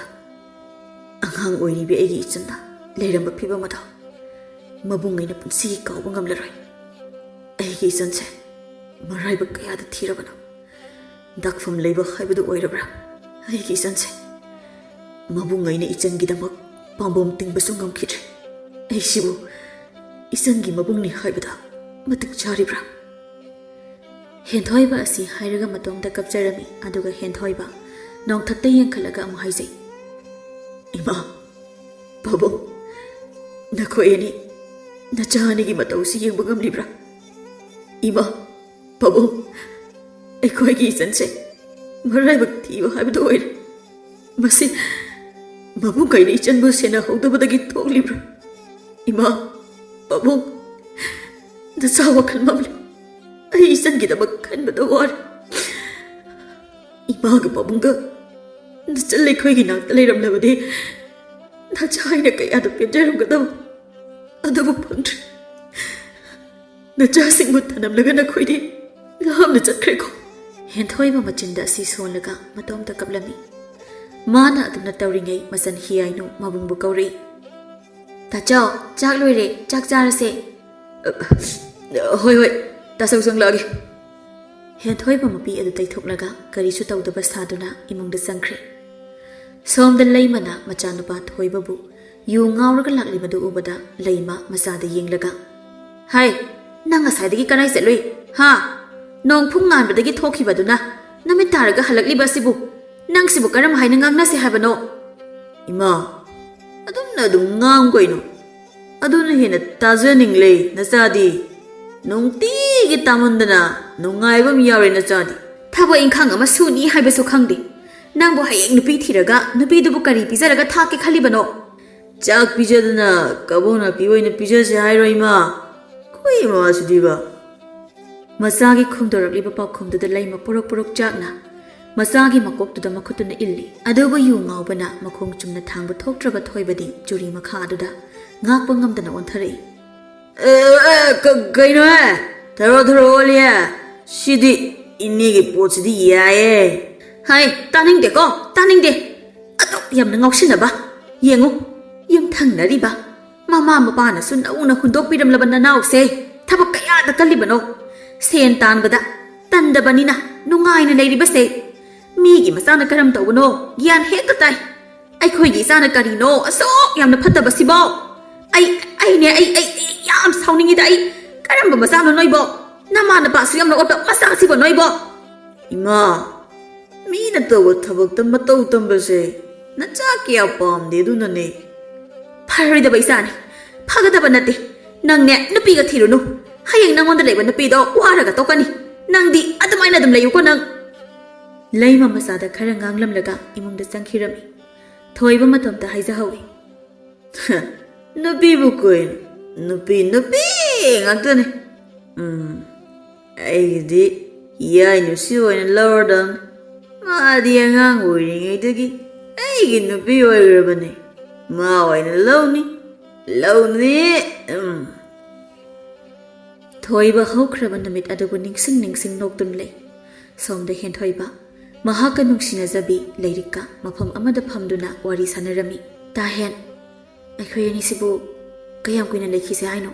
ꯑꯉꯥꯡ ꯑꯣꯏꯔꯤꯕꯤ ꯑꯩꯒꯤ ꯏꯆꯟꯅ ꯂꯩꯔꯝꯕ ꯐꯤꯕꯝ ꯑꯗꯣ ꯃꯕꯨꯡ ꯑꯩꯅ ꯄꯨꯟꯁꯤꯒꯤ ꯀꯥꯎꯕ ꯉꯝꯂꯔꯣꯏ꯫ ꯑꯩꯒꯤ ꯏꯆꯟꯁꯦ ꯃꯔꯥꯏꯕꯛ ꯀꯌꯥꯗ ꯊꯤꯔꯕꯅꯣ꯫ ꯗꯥꯛꯐꯝ ꯂꯩꯕ ꯍꯥꯏꯕꯗꯨ ꯑꯣꯏꯔꯕ꯭ꯔꯥ? ꯑꯩꯒꯤ ꯏꯆꯟꯁꯦ ꯃꯕꯨꯡ ꯑꯩꯅ ꯏꯆꯟꯒꯤꯗꯃꯛ ꯄꯥꯝꯕꯣꯝ ꯇꯤꯡꯕꯁꯨ ꯉꯝꯈꯤꯗ꯭ꯔꯦ꯫ ꯑꯩꯁꯤꯕꯨ ꯏꯆꯟꯒꯤ ꯃꯕꯨꯡꯅꯤ ꯍꯥꯏꯕꯗ ꯃꯇꯤꯛ ꯆꯥꯔꯤꯕ꯭ꯔꯥ? ꯍꯦꯟꯊꯣꯏꯕ ꯑꯁꯤ ꯍꯥꯏꯔꯒ ꯃꯇꯣꯝꯇ ꯀꯞꯆꯔꯝꯃꯤ꯫ ꯑꯗꯨꯒ ꯍꯦꯟꯊꯣꯏꯕ ꯅꯣꯡꯊꯛꯇ ꯌꯦꯡꯈꯠꯂꯒ ꯑꯃꯨꯛ ꯍꯥꯏꯖꯩ, "ꯏꯃꯥ, ꯄꯥꯕꯨꯡ, ꯅꯈꯣꯏ ꯑꯅꯤ ꯅꯆꯥ ꯑꯅꯤꯒꯤ ꯃꯇꯧꯁꯤ ꯌꯦꯡꯕ ꯉꯝꯂꯤꯕ꯭ꯔꯥ? ꯏꯃꯥ, ꯄꯥꯕꯨꯡ, ꯑꯩꯈꯣꯏꯒꯤ ꯏꯆꯟꯁꯦ ꯃꯔꯥꯏꯕꯛ ꯊꯤꯕ ꯍꯥꯏꯕꯗꯨ ꯑꯣꯏꯔꯦ꯫ ꯃꯁꯤ ꯃꯕꯨꯡ ꯑꯩꯅ ꯏꯆꯟꯕꯨ ꯁꯦꯟꯅꯍꯧꯗꯕꯗꯒꯤ ꯊꯣꯛꯂꯤꯕ꯭ꯔꯥ? ꯏꯃꯥ, ꯄꯥꯕꯨꯡ, ꯅꯆꯥ ꯋꯥꯈꯜ ꯃꯝꯂꯦ꯫ ꯑꯩ ꯏꯆꯟꯒꯤꯗꯃꯛ ꯈꯟꯕꯗ ꯋꯥꯔꯦ꯫ ꯏꯃꯥꯒ ꯄꯥꯕꯨꯡꯒ ꯅꯆꯜ ꯑꯩꯈꯣꯏꯒꯤ ꯅꯥꯛꯇ ꯂꯩꯔꯝꯂꯕꯗꯤ ꯅꯆꯥ ꯑꯩꯅ ꯀꯌꯥꯗ ꯄꯦꯟꯖꯔꯝꯒꯗꯕ꯫ ꯑꯗꯨꯕꯨ ꯐꯪꯗ꯭ꯔꯦ꯫ ꯅꯆꯥꯁꯤꯡꯕꯨ ꯊꯅꯝꯂꯒ ꯅꯈꯣꯏꯗꯤ ꯂꯥꯞꯅ ꯆꯠꯈ꯭ꯔꯦꯀꯣ?" ꯍꯦꯟꯊꯣꯏꯕ ꯃꯆꯤꯟꯗ ꯑꯁꯤ ꯁꯣꯜꯂꯒ ꯃꯇꯣꯝꯇ ꯀꯞꯂꯝꯃꯤ꯫ ꯃꯥꯅ ꯑꯗꯨꯝꯅ ꯇꯧꯔꯤꯉꯩ ꯃꯆꯟ ꯍꯤꯌꯥꯏꯅꯨ ꯃꯕꯨꯡꯕꯨ ꯀꯧꯔꯛꯏ꯫ "ꯇꯥꯆꯧ, ꯆꯥꯛ ꯂꯣꯏꯔꯦ, ꯆꯥꯛ ꯆꯥꯔꯁꯦ꯫" "ꯑ, ꯍꯣꯏ, ꯍꯣꯏ, ꯇꯥꯆꯧ ꯆꯪꯂꯛꯑꯒꯦ꯫" ꯍꯦꯟꯊꯣꯏꯕ ꯃꯄꯤ ꯑꯗꯨ ꯇꯩꯊꯣꯛꯂꯒ ꯀꯔꯤꯁꯨ ꯇꯧꯗꯕ ꯁꯥꯗꯨꯅ ꯏꯃꯨꯡꯗ ꯆꯪꯈ꯭ꯔꯦ꯫ ꯁꯣꯝꯗ ꯂꯩꯃꯅ ꯃꯆꯥꯅꯨꯄꯥ ꯊꯣꯏꯕꯕꯨ ꯌꯨ ꯉꯥꯎꯔꯒ ꯂꯥꯛꯂꯤꯕꯗꯨ ꯎꯕꯗ ꯂꯩꯃ ꯃꯆꯥꯗ ꯌꯦꯡꯂꯒ, "ꯍꯥꯏ, ꯅꯪ ꯉꯁꯥꯏꯗꯒꯤ ꯀꯗꯥꯏ ꯆꯠꯂꯨꯏ? ꯍꯥ? ꯅꯣꯡ ꯐꯨꯡ ꯉꯥꯟꯕꯗꯒꯤ ꯊꯣꯛꯈꯤꯕꯗꯨꯅ ꯅꯨꯃꯤꯠ ꯇꯥꯔꯒ ꯍꯜꯂꯛꯂꯤꯕ ꯑꯁꯤꯕꯨ? ꯅꯪꯁꯤꯕꯨ ꯀꯔꯝ ꯍꯥꯏꯅ ꯉꯥꯡꯅꯁꯦ ꯍꯥꯏꯕꯅꯣ?" "ꯏꯃꯥ, ꯑꯗꯨꯝꯅ ꯑꯗꯨꯝ ꯉꯥꯡꯉꯨ ꯀꯩꯅꯣ꯫ ꯑꯗꯨꯅ ꯍꯦꯟꯅ ꯇꯥꯖꯅꯤꯡꯂꯦ ꯅꯆꯥꯗꯤ꯫ ꯅꯨꯡꯇꯤꯒꯤ ꯇꯥꯃꯟꯗꯅ ꯅꯨꯡꯉꯥꯏꯕ ꯑꯃ ꯌꯥꯎꯔꯦ ꯅꯆꯥꯗꯤ꯫ ꯊꯕꯛ ꯏꯪꯈꯥꯡ ꯑꯃ ꯁꯨꯅꯤ ꯍꯥꯏꯕꯁꯨ ꯈꯪꯗꯦ꯫ ꯅꯪꯕꯨ ꯍꯌꯦꯡ ꯅꯨꯄꯤ ꯊꯤꯔꯒ ꯅꯨꯄꯤꯗꯨꯕꯨ ꯀꯔꯤ ꯄꯤꯖꯔꯒ ꯊꯥꯛꯀꯦ ꯈꯜꯂꯤꯕꯅꯣ?" "ꯆꯥꯛ ꯄꯤꯖꯗꯅ ꯀꯕꯣꯛ ꯅꯥꯄꯤ ꯑꯣꯏꯅ ꯄꯤꯖꯁꯦ ꯍꯥꯏꯔꯣ ꯏꯃꯥ? ꯑꯩꯈꯣꯏ ꯏꯃꯥꯁꯤꯗꯤꯕ!" ꯃꯆꯥꯒꯤ ꯈꯨꯝꯗꯣꯔꯛꯂꯤꯕ ꯄꯥꯎꯈꯨꯝꯗꯨꯗ ꯂꯩꯃ ꯄꯨꯔꯛ ꯄꯨꯔꯛ ꯆꯥꯛꯅ ꯃꯆꯥꯒꯤ ꯃꯀꯣꯛꯇꯨꯗ ꯃꯈꯨꯠꯇꯨꯅ ꯏꯜꯂꯤ꯫ ꯑꯗꯨꯕꯨ ꯌꯨ ꯉꯥꯎꯕꯅ ꯃꯈꯣꯡ ꯆꯨꯝꯅ ꯊꯥꯡꯕ ꯊꯣꯛꯇ꯭ꯔꯕ ꯊꯣꯏꯕꯗꯤ ꯆꯨꯔꯤ ꯃꯈꯥ ꯑꯗꯨꯗ ꯉꯥꯛꯄ ꯉꯝꯗꯅ ꯑꯣꯟꯊꯔꯛꯏ꯫ ꯑꯦ, ꯑꯦ, ꯀ-, ꯀꯩꯅꯣꯍꯦ? ꯊꯔꯣ ꯊꯔꯣ ꯑꯣꯜꯂꯤꯍꯦ꯫ ꯁꯤꯗꯤ ꯏꯅꯦꯒꯤ ꯄꯣꯠꯁꯤꯗꯤ ꯌꯥꯏꯌꯦ꯫ ꯍꯥꯏ, ꯇꯥꯅꯤꯡꯗꯦꯀꯣ, ꯇꯥꯅꯤꯡꯗꯦ꯫ ꯑꯗꯨꯛ ꯌꯥꯝꯅ ꯉꯥꯎꯁꯤꯟꯅꯕ꯫ ꯌꯦꯡꯉꯨ, ꯌꯨꯝꯊꯪꯅꯔꯤꯕ ꯃꯃꯥ ꯃꯄꯥꯅꯁꯨ ꯅꯧꯅ ꯍꯨꯟꯗꯣꯛꯄꯤꯔꯝꯂꯕ ꯅꯅꯥꯎꯁꯦ ꯊꯕꯛ ꯀꯌꯥꯗ ꯀꯜꯂꯤꯕꯅꯣ꯫ ꯁꯦꯟ ꯇꯥꯟꯕꯗ ꯇꯟꯗꯕꯅꯤꯅ ꯅꯨꯡꯉꯥꯏꯅ ꯂꯩꯔꯤꯕꯁꯦ꯫ ꯃꯤꯒꯤ ꯃꯆꯥꯅ ꯀꯔꯝ ꯇꯧꯕꯅꯣ ꯒ꯭ꯌꯥꯟ ꯍꯦꯛꯇ ꯇꯥꯏ꯫ ꯑꯩꯈꯣꯏꯒꯤ ꯏꯆꯥꯅ ꯀꯔꯤꯅꯣ ꯑꯁꯨꯛ ꯌꯥꯝꯅ ꯐꯠꯇꯕꯁꯤꯕꯣ? ꯑꯩ, ꯑꯩꯅꯦ, ꯑꯩ, ꯑꯩ, ꯑꯩ ꯌꯥꯝ ꯁꯥꯎꯅꯤꯡꯉꯤꯗ꯫ ꯑꯩ, ꯀꯔꯝꯕ ꯃꯆꯥꯅꯣ ꯅꯣꯏꯕꯣ? ꯅꯃꯥ ꯅꯄꯥꯁꯨ ꯌꯥꯝꯅ ꯑꯣꯠꯄ ꯃꯆꯥꯁꯤꯕꯣ ꯅꯣꯏꯕꯣ? ꯏꯃꯥ, ꯃꯤꯅ ꯇꯧꯕ ꯊꯕꯛꯇ ꯃꯇꯧ ꯇꯝꯕꯁꯦ ꯅꯆꯥ ꯀꯌꯥ ꯄꯥꯝꯗꯦ, ꯑꯗꯨꯅꯅꯦ꯫ ꯐꯔꯣꯏꯗꯕ ꯏꯆꯥꯅꯤ, ꯐꯒꯗꯕ ꯅꯠꯇꯦ꯫ ꯅꯪꯅꯦ, ꯅꯨꯄꯤꯒ ꯊꯤꯔꯨꯅꯨ꯫ ꯍꯌꯦꯡ ꯅꯪꯉꯣꯟꯗ ꯂꯩꯕ ꯅꯨꯄꯤꯗꯣ ꯋꯥꯔꯒ ꯇꯣꯛꯀꯅꯤ꯫ ꯅꯪꯗꯤ ꯑꯗꯨꯃꯥꯏꯅ ꯑꯗꯨꯝ ꯂꯩꯌꯨꯀꯣ ꯅꯪ꯫ ꯂꯩꯃ ꯃꯆꯥꯗ ꯈꯔ ꯉꯥꯡꯂꯝꯂꯒ ꯏꯃꯨꯡꯗ ꯆꯪꯈꯤꯔꯝꯃꯤ꯫ ꯊꯣꯏꯕ ꯃꯇꯣꯝꯇ ꯍꯥꯏꯖꯍꯧꯏ꯫ ꯅꯨꯄꯤꯕꯨ ꯀꯩꯅꯣ? ꯅꯨꯄꯤ, ꯅꯨꯄꯤ ꯉꯥꯛꯇꯅꯤ꯫ ꯎꯝ, ꯑꯩꯒꯤꯗꯤ ꯌꯥꯏꯅꯨꯁꯤ ꯑꯣꯏꯅ ꯂꯧꯔꯗꯝꯅꯤ꯫ ꯃꯥꯗꯤ ꯑꯉꯥꯡ ꯑꯣꯏꯔꯤꯉꯩꯗꯒꯤ ꯑꯩꯒꯤ ꯅꯨꯄꯤ ꯑꯣꯏꯈ꯭ꯔꯕꯅꯤ꯫ ꯃꯥ ꯑꯣꯏꯅ ꯂꯧꯅꯤ, ꯂꯧꯅꯤ꯫ ꯎꯝ꯫ ꯊꯣꯏꯕ ꯍꯧꯈ꯭ꯔꯕ ꯅꯨꯃꯤꯠ ꯑꯗꯨꯕꯨ ꯅꯤꯡꯁꯤꯡ ꯅꯤꯡꯁꯤꯡ ꯅꯣꯛꯇꯨꯅ ꯂꯩ꯫ ꯁꯣꯝꯗ ꯍꯦꯟꯊꯣꯏꯕ ꯃꯍꯥꯛꯀ ꯅꯨꯡꯁꯤꯅꯖꯕꯤ ꯂꯩꯔꯤꯛꯀ ꯃꯐꯝ ꯑꯃꯗ ꯐꯝꯗꯨꯅ ꯋꯥꯔꯤ ꯁꯥꯟꯅꯔꯝꯃꯤ꯫ ꯇꯥꯍꯦꯟ, ꯑꯩꯈꯣꯏ ꯑꯅꯤꯁꯤꯕꯨ ꯀꯌꯥꯝ ꯀꯨꯏꯅ ꯂꯩꯈꯤꯁꯦ ꯍꯥꯏꯅꯣ?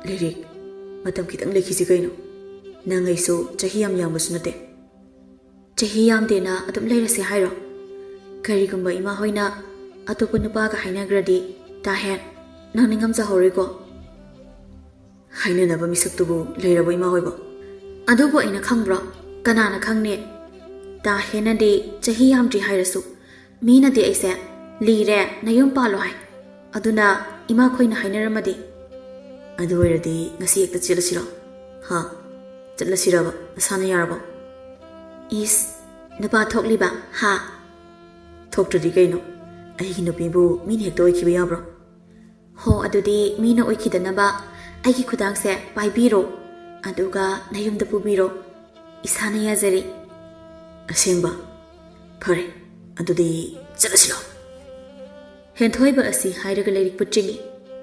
ꯂꯩꯔꯤꯛ, ꯃꯇꯝ ꯈꯤꯇꯪ ꯂꯩꯈꯤꯁꯤ ꯀꯩꯅꯣ? ꯅꯪ ꯑꯩꯁꯨ ꯆꯍꯤ ꯌꯥꯝ ꯌꯥꯝꯕꯁꯨ ꯅꯠꯇꯦ꯫ ꯆꯍꯤ ꯌꯥꯝꯗꯦꯅ ꯑꯗꯨꯝ ꯂꯩꯔꯁꯦ ꯍꯥꯏꯔꯣ? ꯀꯔꯤꯒꯨꯝꯕ ꯏꯃꯥ ꯍꯣꯏꯅ ꯑꯇꯣꯞꯄ ꯅꯨꯄꯥꯒ ꯍꯥꯏꯅꯈ꯭ꯔꯗꯤ, ꯇꯥꯍꯦꯟ, ꯅꯪ ꯅꯤꯡꯉꯝꯖꯍꯧꯔꯣꯏꯀꯣ? ꯍꯥꯏꯅꯅꯕ ꯃꯤꯁꯛꯇꯨꯕꯨ ꯂꯩꯔꯕꯣ ꯏꯃꯥ ꯍꯣꯏꯕꯣ? ꯑꯗꯨꯕꯨ ꯑꯩꯅ ꯈꯪꯕ꯭ꯔꯣ? ꯀꯅꯥꯅ ꯈꯪꯅꯤ? ꯇꯥꯍꯦꯟꯅꯗꯤ ꯆꯍꯤ ꯌꯥꯝꯗ꯭ꯔꯤ ꯍꯥꯏꯔꯁꯨ, ꯃꯤꯅꯗꯤ ꯑꯩꯁꯦ ꯂꯤꯔꯦ, ꯅꯌꯨꯝ ꯄꯥꯜꯂꯣ ꯍꯥꯏ꯫ ꯑꯗꯨꯅ ꯏꯃꯥꯈꯣꯏꯅ ꯍꯥꯏꯅꯔꯝꯃꯗꯤ? ꯑꯗꯨ ꯑꯣꯏꯔꯗꯤ ꯉꯁꯤ ꯍꯦꯛꯇ ꯆꯦꯜꯂꯁꯤꯔꯣ? ꯍꯥ? ꯆꯠꯂꯁꯤꯔꯕ? ꯅꯁꯥꯅ ꯌꯥꯔꯕꯣ? ꯏꯁ, ꯅꯨꯄꯥ ꯊꯣꯛꯂꯤꯕ? ꯍꯥ? ꯊꯣꯛꯇ꯭ꯔꯗꯤ ꯀꯩꯅꯣ? ꯑꯩꯒꯤ ꯅꯨꯄꯤꯕꯨ ꯃꯤꯅ ꯍꯦꯛꯇ ꯑꯣꯏꯈꯤꯕ ꯌꯥꯕ꯭ꯔꯣ? ꯍꯣ, ꯑꯗꯨꯗꯤ ꯃꯤꯅ ꯑꯣꯏꯈꯤꯗꯅꯕ ꯑꯩꯒꯤ ꯈꯨꯗꯥꯡꯁꯦ ꯄꯥꯏꯕꯤꯔꯣ, ꯑꯗꯨꯒ ꯅꯌꯨꯝꯗ ꯄꯨꯕꯤꯔꯣ꯫ ꯏꯁꯥꯅ ꯌꯥꯖꯔꯦ꯫ ꯑꯁꯦꯡꯕ? ꯐꯔꯦ, ꯑꯗꯨꯗꯤ ꯆꯠꯂꯁꯤꯔꯣ? ꯍꯦꯟꯊꯣꯏꯕ ꯑꯁꯤ ꯍꯥꯏꯔꯒ ꯂꯩꯔꯤꯛꯄꯨ ꯆꯤꯡꯏ꯫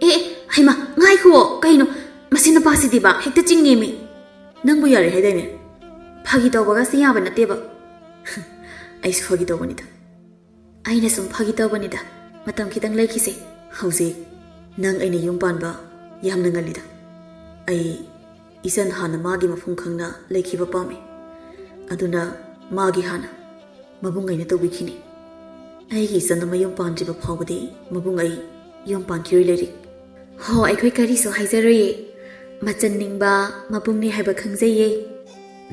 ꯑꯦ, ꯑꯦ, ꯍꯩꯃꯥ, ꯉꯥꯏꯈꯨꯑꯣ, ꯀꯩꯅꯣ? ꯃꯁꯤ ꯅꯨꯄꯥꯁꯤꯗꯤꯕ ꯍꯦꯛꯇ ꯆꯤꯡꯉꯦꯃꯤ꯫ ꯅꯪꯕꯨ ꯌꯥꯔꯦ ꯍꯥꯏꯗꯥꯏꯅꯦ? ꯐꯥꯒꯤ ꯇꯧꯕꯒꯁꯤ ꯌꯥꯕ ꯅꯠꯇꯦꯕ꯫ ꯑꯩꯁꯨ ꯐꯥꯒꯤ ꯇꯧꯕꯅꯤꯗ꯫ ꯑꯩꯅ ꯁꯨꯝ ꯐꯥꯒꯤ ꯇꯧꯕꯅꯤꯗ꯫ ꯃꯇꯝ ꯈꯤꯇꯪ ꯂꯩꯈꯤꯁꯦ꯫ ꯍꯧꯖꯤꯛ ꯅꯪ ꯑꯩꯅ ꯌꯨꯝ ꯄꯥꯟꯕ ꯌꯥꯝꯅ ꯉꯜꯂꯤꯗ꯫ ꯑꯩ ꯏꯆꯟ ꯍꯥꯟꯅ ꯃꯥꯒꯤ ꯃꯐꯝ ꯈꯪꯅ ꯂꯩꯈꯤꯕ ꯄꯥꯝꯃꯤ꯫ ꯑꯗꯨꯅ ꯃꯥꯒꯤ ꯍꯥꯟꯅ ꯃꯕꯨꯡ ꯑꯩꯅ ꯇꯧꯕꯤꯈꯤꯅꯤ꯫ ꯑꯩꯒꯤ ꯏꯆꯟ ꯑꯃ ꯌꯨꯝ ꯄꯥꯟꯗ꯭ꯔꯤꯕ ꯐꯥꯎꯕꯗꯤ ꯃꯕꯨꯡ ꯑꯩ ꯌꯨꯝ ꯄꯥꯟꯈꯤꯔꯣꯏ ꯂꯩꯔꯤꯛ꯫ ꯍꯣ, ꯑꯩꯈꯣꯏ ꯀꯔꯤꯁꯨ ꯍꯥꯏꯖꯔꯣꯏꯌꯦ꯫ ꯃꯆꯟ ꯅꯤꯡꯕ ꯃꯕꯨꯡꯅꯤ ꯍꯥꯏꯕ ꯈꯪꯖꯩꯌꯦ꯫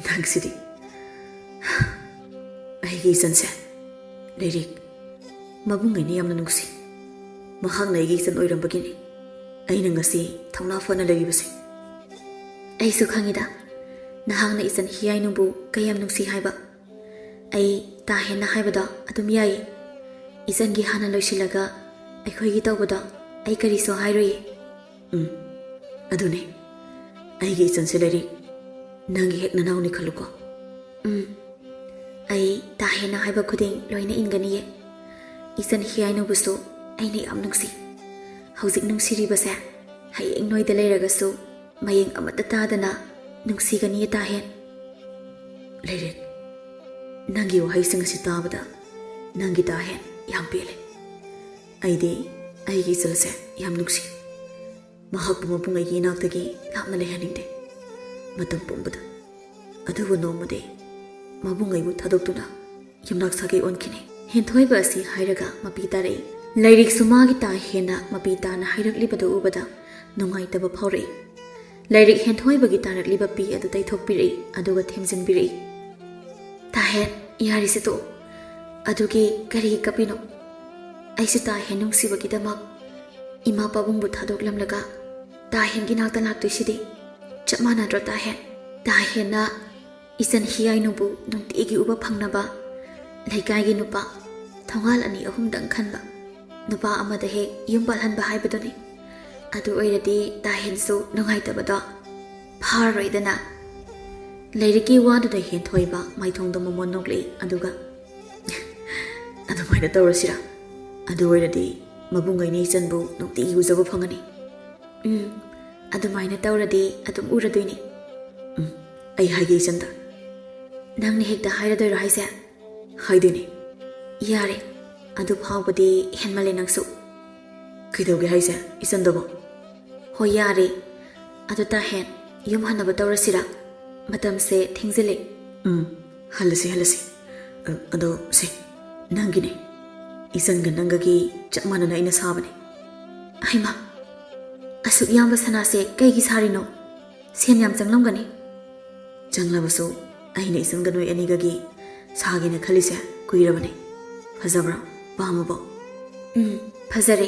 ꯅꯪꯁꯤꯗꯤ꯫ ꯑꯩꯒꯤ ꯏꯆꯟꯁꯦ ꯂꯩꯔꯤꯛ ꯃꯕꯨꯡ ꯑꯩꯅ ꯌꯥꯝꯅ ꯅꯨꯡꯁꯤ꯫ ꯃꯍꯥꯛꯅ ꯑꯩꯒꯤ ꯏꯆꯟ ꯑꯣꯏꯔꯝꯕꯒꯤꯅꯤ ꯑꯩꯅ ꯉꯁꯤ ꯊꯧꯅꯥ ꯐꯅ ꯂꯩꯔꯤꯕꯁꯦ꯫ ꯑꯩꯁꯨ ꯈꯪꯉꯤꯗ, ꯅꯍꯥꯛꯅ ꯏꯆꯟ ꯍꯤꯌꯥꯏꯅꯨꯕꯨ ꯀꯌꯥꯝ ꯅꯨꯡꯁꯤ ꯍꯥꯏꯕ꯫ ꯑꯩ ꯇꯥ ꯍꯦꯟꯅ ꯍꯥꯏꯕꯗꯣ ꯑꯗꯨꯝ ꯌꯥꯏꯌꯦ꯫ ꯏꯆꯟꯒꯤ ꯍꯥꯟꯅ ꯂꯣꯏꯁꯤꯜꯂꯒ ꯑꯩꯈꯣꯏꯒꯤ ꯇꯧꯕꯗꯣ ꯑꯩ ꯀꯔꯤꯁꯨ ꯍꯥꯏꯔꯣꯏꯌꯦ꯫ ꯎꯝ, ꯑꯗꯨꯅꯦ꯫ ꯑꯩꯒꯤ ꯏꯆꯟꯁꯦ ꯂꯩꯔꯤꯛ ꯅꯪꯒꯤ ꯍꯦꯛ ꯅꯅꯥꯎꯅꯤ ꯈꯜꯂꯨꯀꯣ꯫ ꯎꯝ, ꯑꯩ ꯇꯥ ꯍꯦꯟꯅ ꯍꯥꯏꯕ ꯈꯨꯗꯤꯡ ꯂꯣꯏꯅ ꯏꯟꯒꯅꯤꯌꯦ꯫ ꯏꯆꯟ ꯍꯤꯌꯥꯏꯅꯨꯕꯨꯁꯨ ꯑꯩꯅ ꯌꯥꯝ ꯅꯨꯡꯁꯤ꯫ ꯍꯧꯖꯤꯛ ꯅꯨꯡꯁꯤꯔꯤꯕꯁꯦ ꯍꯌꯦꯡ ꯅꯣꯏꯗ ꯂꯩꯔꯒꯁꯨ ꯃꯌꯦꯡ ꯑꯃꯠꯇ ꯇꯥꯗꯅ ꯅꯨꯡꯁꯤꯒꯅꯤꯌꯦ ꯇꯥ ꯍꯦꯟ꯫ ꯂꯩꯔꯤꯛ, ꯅꯪꯒꯤ ꯋꯥꯍꯩꯁꯤꯡ ꯑꯁꯤ ꯇꯥꯕꯗ ꯅꯪꯒꯤ ꯇꯥ ꯍꯦꯟ ꯌꯥꯝ ꯄꯦꯜꯂꯦ꯫ ꯑꯩꯗꯤ ꯑꯩꯒꯤ ꯏꯆꯜꯁꯦ ꯌꯥꯝ ꯅꯨꯡꯁꯤ꯫ ꯃꯍꯥꯛꯄꯨ ꯃꯕꯨꯡ ꯑꯩꯒꯤ ꯏꯅꯥꯛꯇꯒꯤ ꯂꯥꯞꯅ ꯂꯩꯍꯟꯅꯤꯡꯗꯦ꯫ ꯃꯇꯝ ꯄꯨꯝꯕꯗ꯫ ꯑꯗꯨꯕꯨ ꯅꯣꯡꯃꯗꯤ ꯃꯕꯨꯡ ꯑꯩꯕꯨ ꯊꯥꯗꯣꯛꯇꯨꯅ ꯌꯨꯝꯅꯥꯛ ꯁꯥꯒꯩ ꯑꯣꯟꯈꯤꯅꯤ꯫ ꯍꯦꯟꯊꯣꯏꯕ ꯑꯁꯤ ꯍꯥꯏꯔꯒ ꯃꯄꯤ ꯇꯥꯔꯛꯏ꯫ ꯂꯩꯔꯤꯛꯁꯨ ꯃꯥꯒꯤ ꯇꯥ ꯍꯦꯟꯅ ꯃꯄꯤ ꯇꯥꯅ ꯍꯥꯏꯔꯛꯂꯤꯕꯗꯨ ꯎꯕꯗ ꯅꯨꯡꯉꯥꯏꯇꯕ ꯐꯥꯎꯔꯛꯏ꯫ ꯂꯩꯔꯤꯛ ꯍꯦꯟꯊꯣꯏꯕꯒꯤ ꯇꯥꯔꯛꯂꯤꯕ ꯄꯤ ꯑꯗꯨ ꯇꯩꯊꯣꯛꯄꯤꯔꯛꯏ, ꯑꯗꯨꯒ ꯊꯦꯝꯖꯤꯟꯕꯤꯔꯛꯏ꯫ ꯇꯥ ꯍꯦꯟ, ꯌꯥꯔꯤꯁꯦ ꯇꯣꯛꯑꯣ꯫ ꯑꯗꯨꯒꯤ ꯀꯔꯤꯒꯤ ꯀꯞꯄꯤꯅꯣ? ꯑꯩꯁꯨ ꯇꯥ ꯍꯦꯟ ꯅꯨꯡꯁꯤꯕꯒꯤꯗꯃꯛ ꯏꯃꯥ ꯄꯥꯕꯨꯡꯕꯨ ꯊꯥꯗꯣꯛꯂꯝꯂꯒ ꯇꯥ ꯍꯦꯟꯒꯤ ꯅꯥꯛꯇ ꯂꯥꯛꯇꯣꯏꯁꯤꯗꯤ꯫ ꯆꯞ ꯃꯥꯟꯅꯗ꯭ꯔꯣ ꯇꯥ ꯍꯦꯟ? ꯇꯥ ꯍꯦꯟꯅ ꯏꯆꯟ ꯍꯤꯌꯥꯏꯅꯨꯕꯨ ꯅꯨꯡꯇꯤꯒꯤ ꯎꯕ ꯐꯪꯅꯕ ꯂꯩꯀꯥꯏꯒꯤ ꯅꯨꯄꯥ ꯊꯣꯡꯒꯥꯜ ꯑꯅꯤ ꯑꯍꯨꯝꯗꯪ ꯈꯟꯕ ꯅꯨꯄꯥ ꯑꯃꯗ ꯍꯦꯛ ꯌꯨꯝ ꯄꯥꯜꯍꯟꯕ ꯍꯥꯏꯕꯗꯨꯅꯤ꯫ ꯑꯗꯨ ꯑꯣꯏꯔꯗꯤ ꯇꯥ ꯍꯦꯟꯁꯨ ꯅꯨꯡꯉꯥꯏꯇꯕꯗꯣ ꯐꯥꯔꯔꯣꯏꯗꯅ꯫ ꯂꯩꯔꯤꯛꯀꯤ ꯋꯥꯗꯨꯗ ꯍꯦꯟꯊꯣꯏꯕ ꯃꯥꯏꯊꯣꯡꯗ ꯃꯃꯣꯟ ꯅꯣꯛꯂꯛꯏ, ꯑꯗꯨꯒ "ꯑꯗꯨꯃꯥꯏꯅ ꯇꯧꯔꯁꯤꯔꯥ? ꯑꯗꯨ ꯑꯣꯏꯔꯗꯤ ꯃꯕꯨꯡ ꯑꯩꯅ ꯏꯆꯟꯕꯨ ꯅꯨꯡꯇꯤꯒꯤ ꯎꯖꯕ ꯐꯪꯉꯅꯤ꯫ ꯎꯝ, ꯑꯗꯨꯃꯥꯏꯅ ꯇꯧꯔꯗꯤ ꯑꯗꯨꯝ ꯎꯔꯗꯣꯏꯅꯦ꯫ ꯎꯝ, ꯑꯩ ꯍꯥꯏꯒꯦ ꯏꯆꯟꯗ꯫ ꯅꯪꯅ ꯍꯦꯛꯇ ꯍꯥꯏꯔꯗꯣꯏꯔꯣ ꯍꯥꯏꯁꯦ? ꯍꯥꯏꯗꯣꯏꯅꯦ꯫ ꯌꯥꯔꯦ, ꯑꯗꯨ ꯐꯥꯎꯕꯗꯤ ꯍꯦꯟꯃꯜꯂꯦ ꯅꯪꯁꯨ꯫ ꯀꯩꯗꯧꯒꯦ ꯍꯥꯏꯁꯦ ꯏꯆꯟꯗꯕꯣ? ꯍꯣꯏ, ꯌꯥꯔꯦ꯫ ꯑꯗꯨ ꯇꯥꯍꯦꯟ, ꯌꯨꯝ ꯍꯟꯅꯕ ꯇꯧꯔꯁꯤꯔꯥ? ꯃꯇꯝꯁꯦ ꯊꯦꯡꯖꯤꯜꯂꯦ꯫ ꯎꯝ, ꯍꯜꯂꯁꯤ, ꯍꯜꯂꯁꯤ꯫ ꯑ, ꯑꯗꯣ ꯁꯦ, ꯅꯪꯒꯤꯅꯦ꯫ ꯏꯆꯟꯒ ꯅꯪꯒꯒꯤ ꯆꯞ ꯃꯥꯟꯅꯅ ꯑꯩꯅ ꯁꯥꯕꯅꯦ꯫ ꯍꯩꯃꯥ, ꯑꯁꯨꯛ ꯌꯥꯝꯕ ꯁꯅꯥꯁꯦ ꯀꯩꯒꯤ ꯁꯥꯔꯤꯅꯣ? ꯁꯦꯟ ꯌꯥꯝ ꯆꯪꯂꯝꯒꯅꯤ꯫ ꯆꯪꯂꯕꯁꯨ ꯑꯩꯅ ꯏꯆꯟꯒ ꯅꯣꯏ ꯑꯅꯤꯒꯒꯤ ꯁꯥꯒꯦꯅ ꯈꯜꯂꯤꯁꯦ ꯀꯨꯏꯔꯕꯅꯦ꯫ ꯐꯖꯕ꯭ꯔꯣ? ꯄꯥꯝꯃꯕꯣ? ꯎꯝ, ꯐꯖꯔꯦ꯫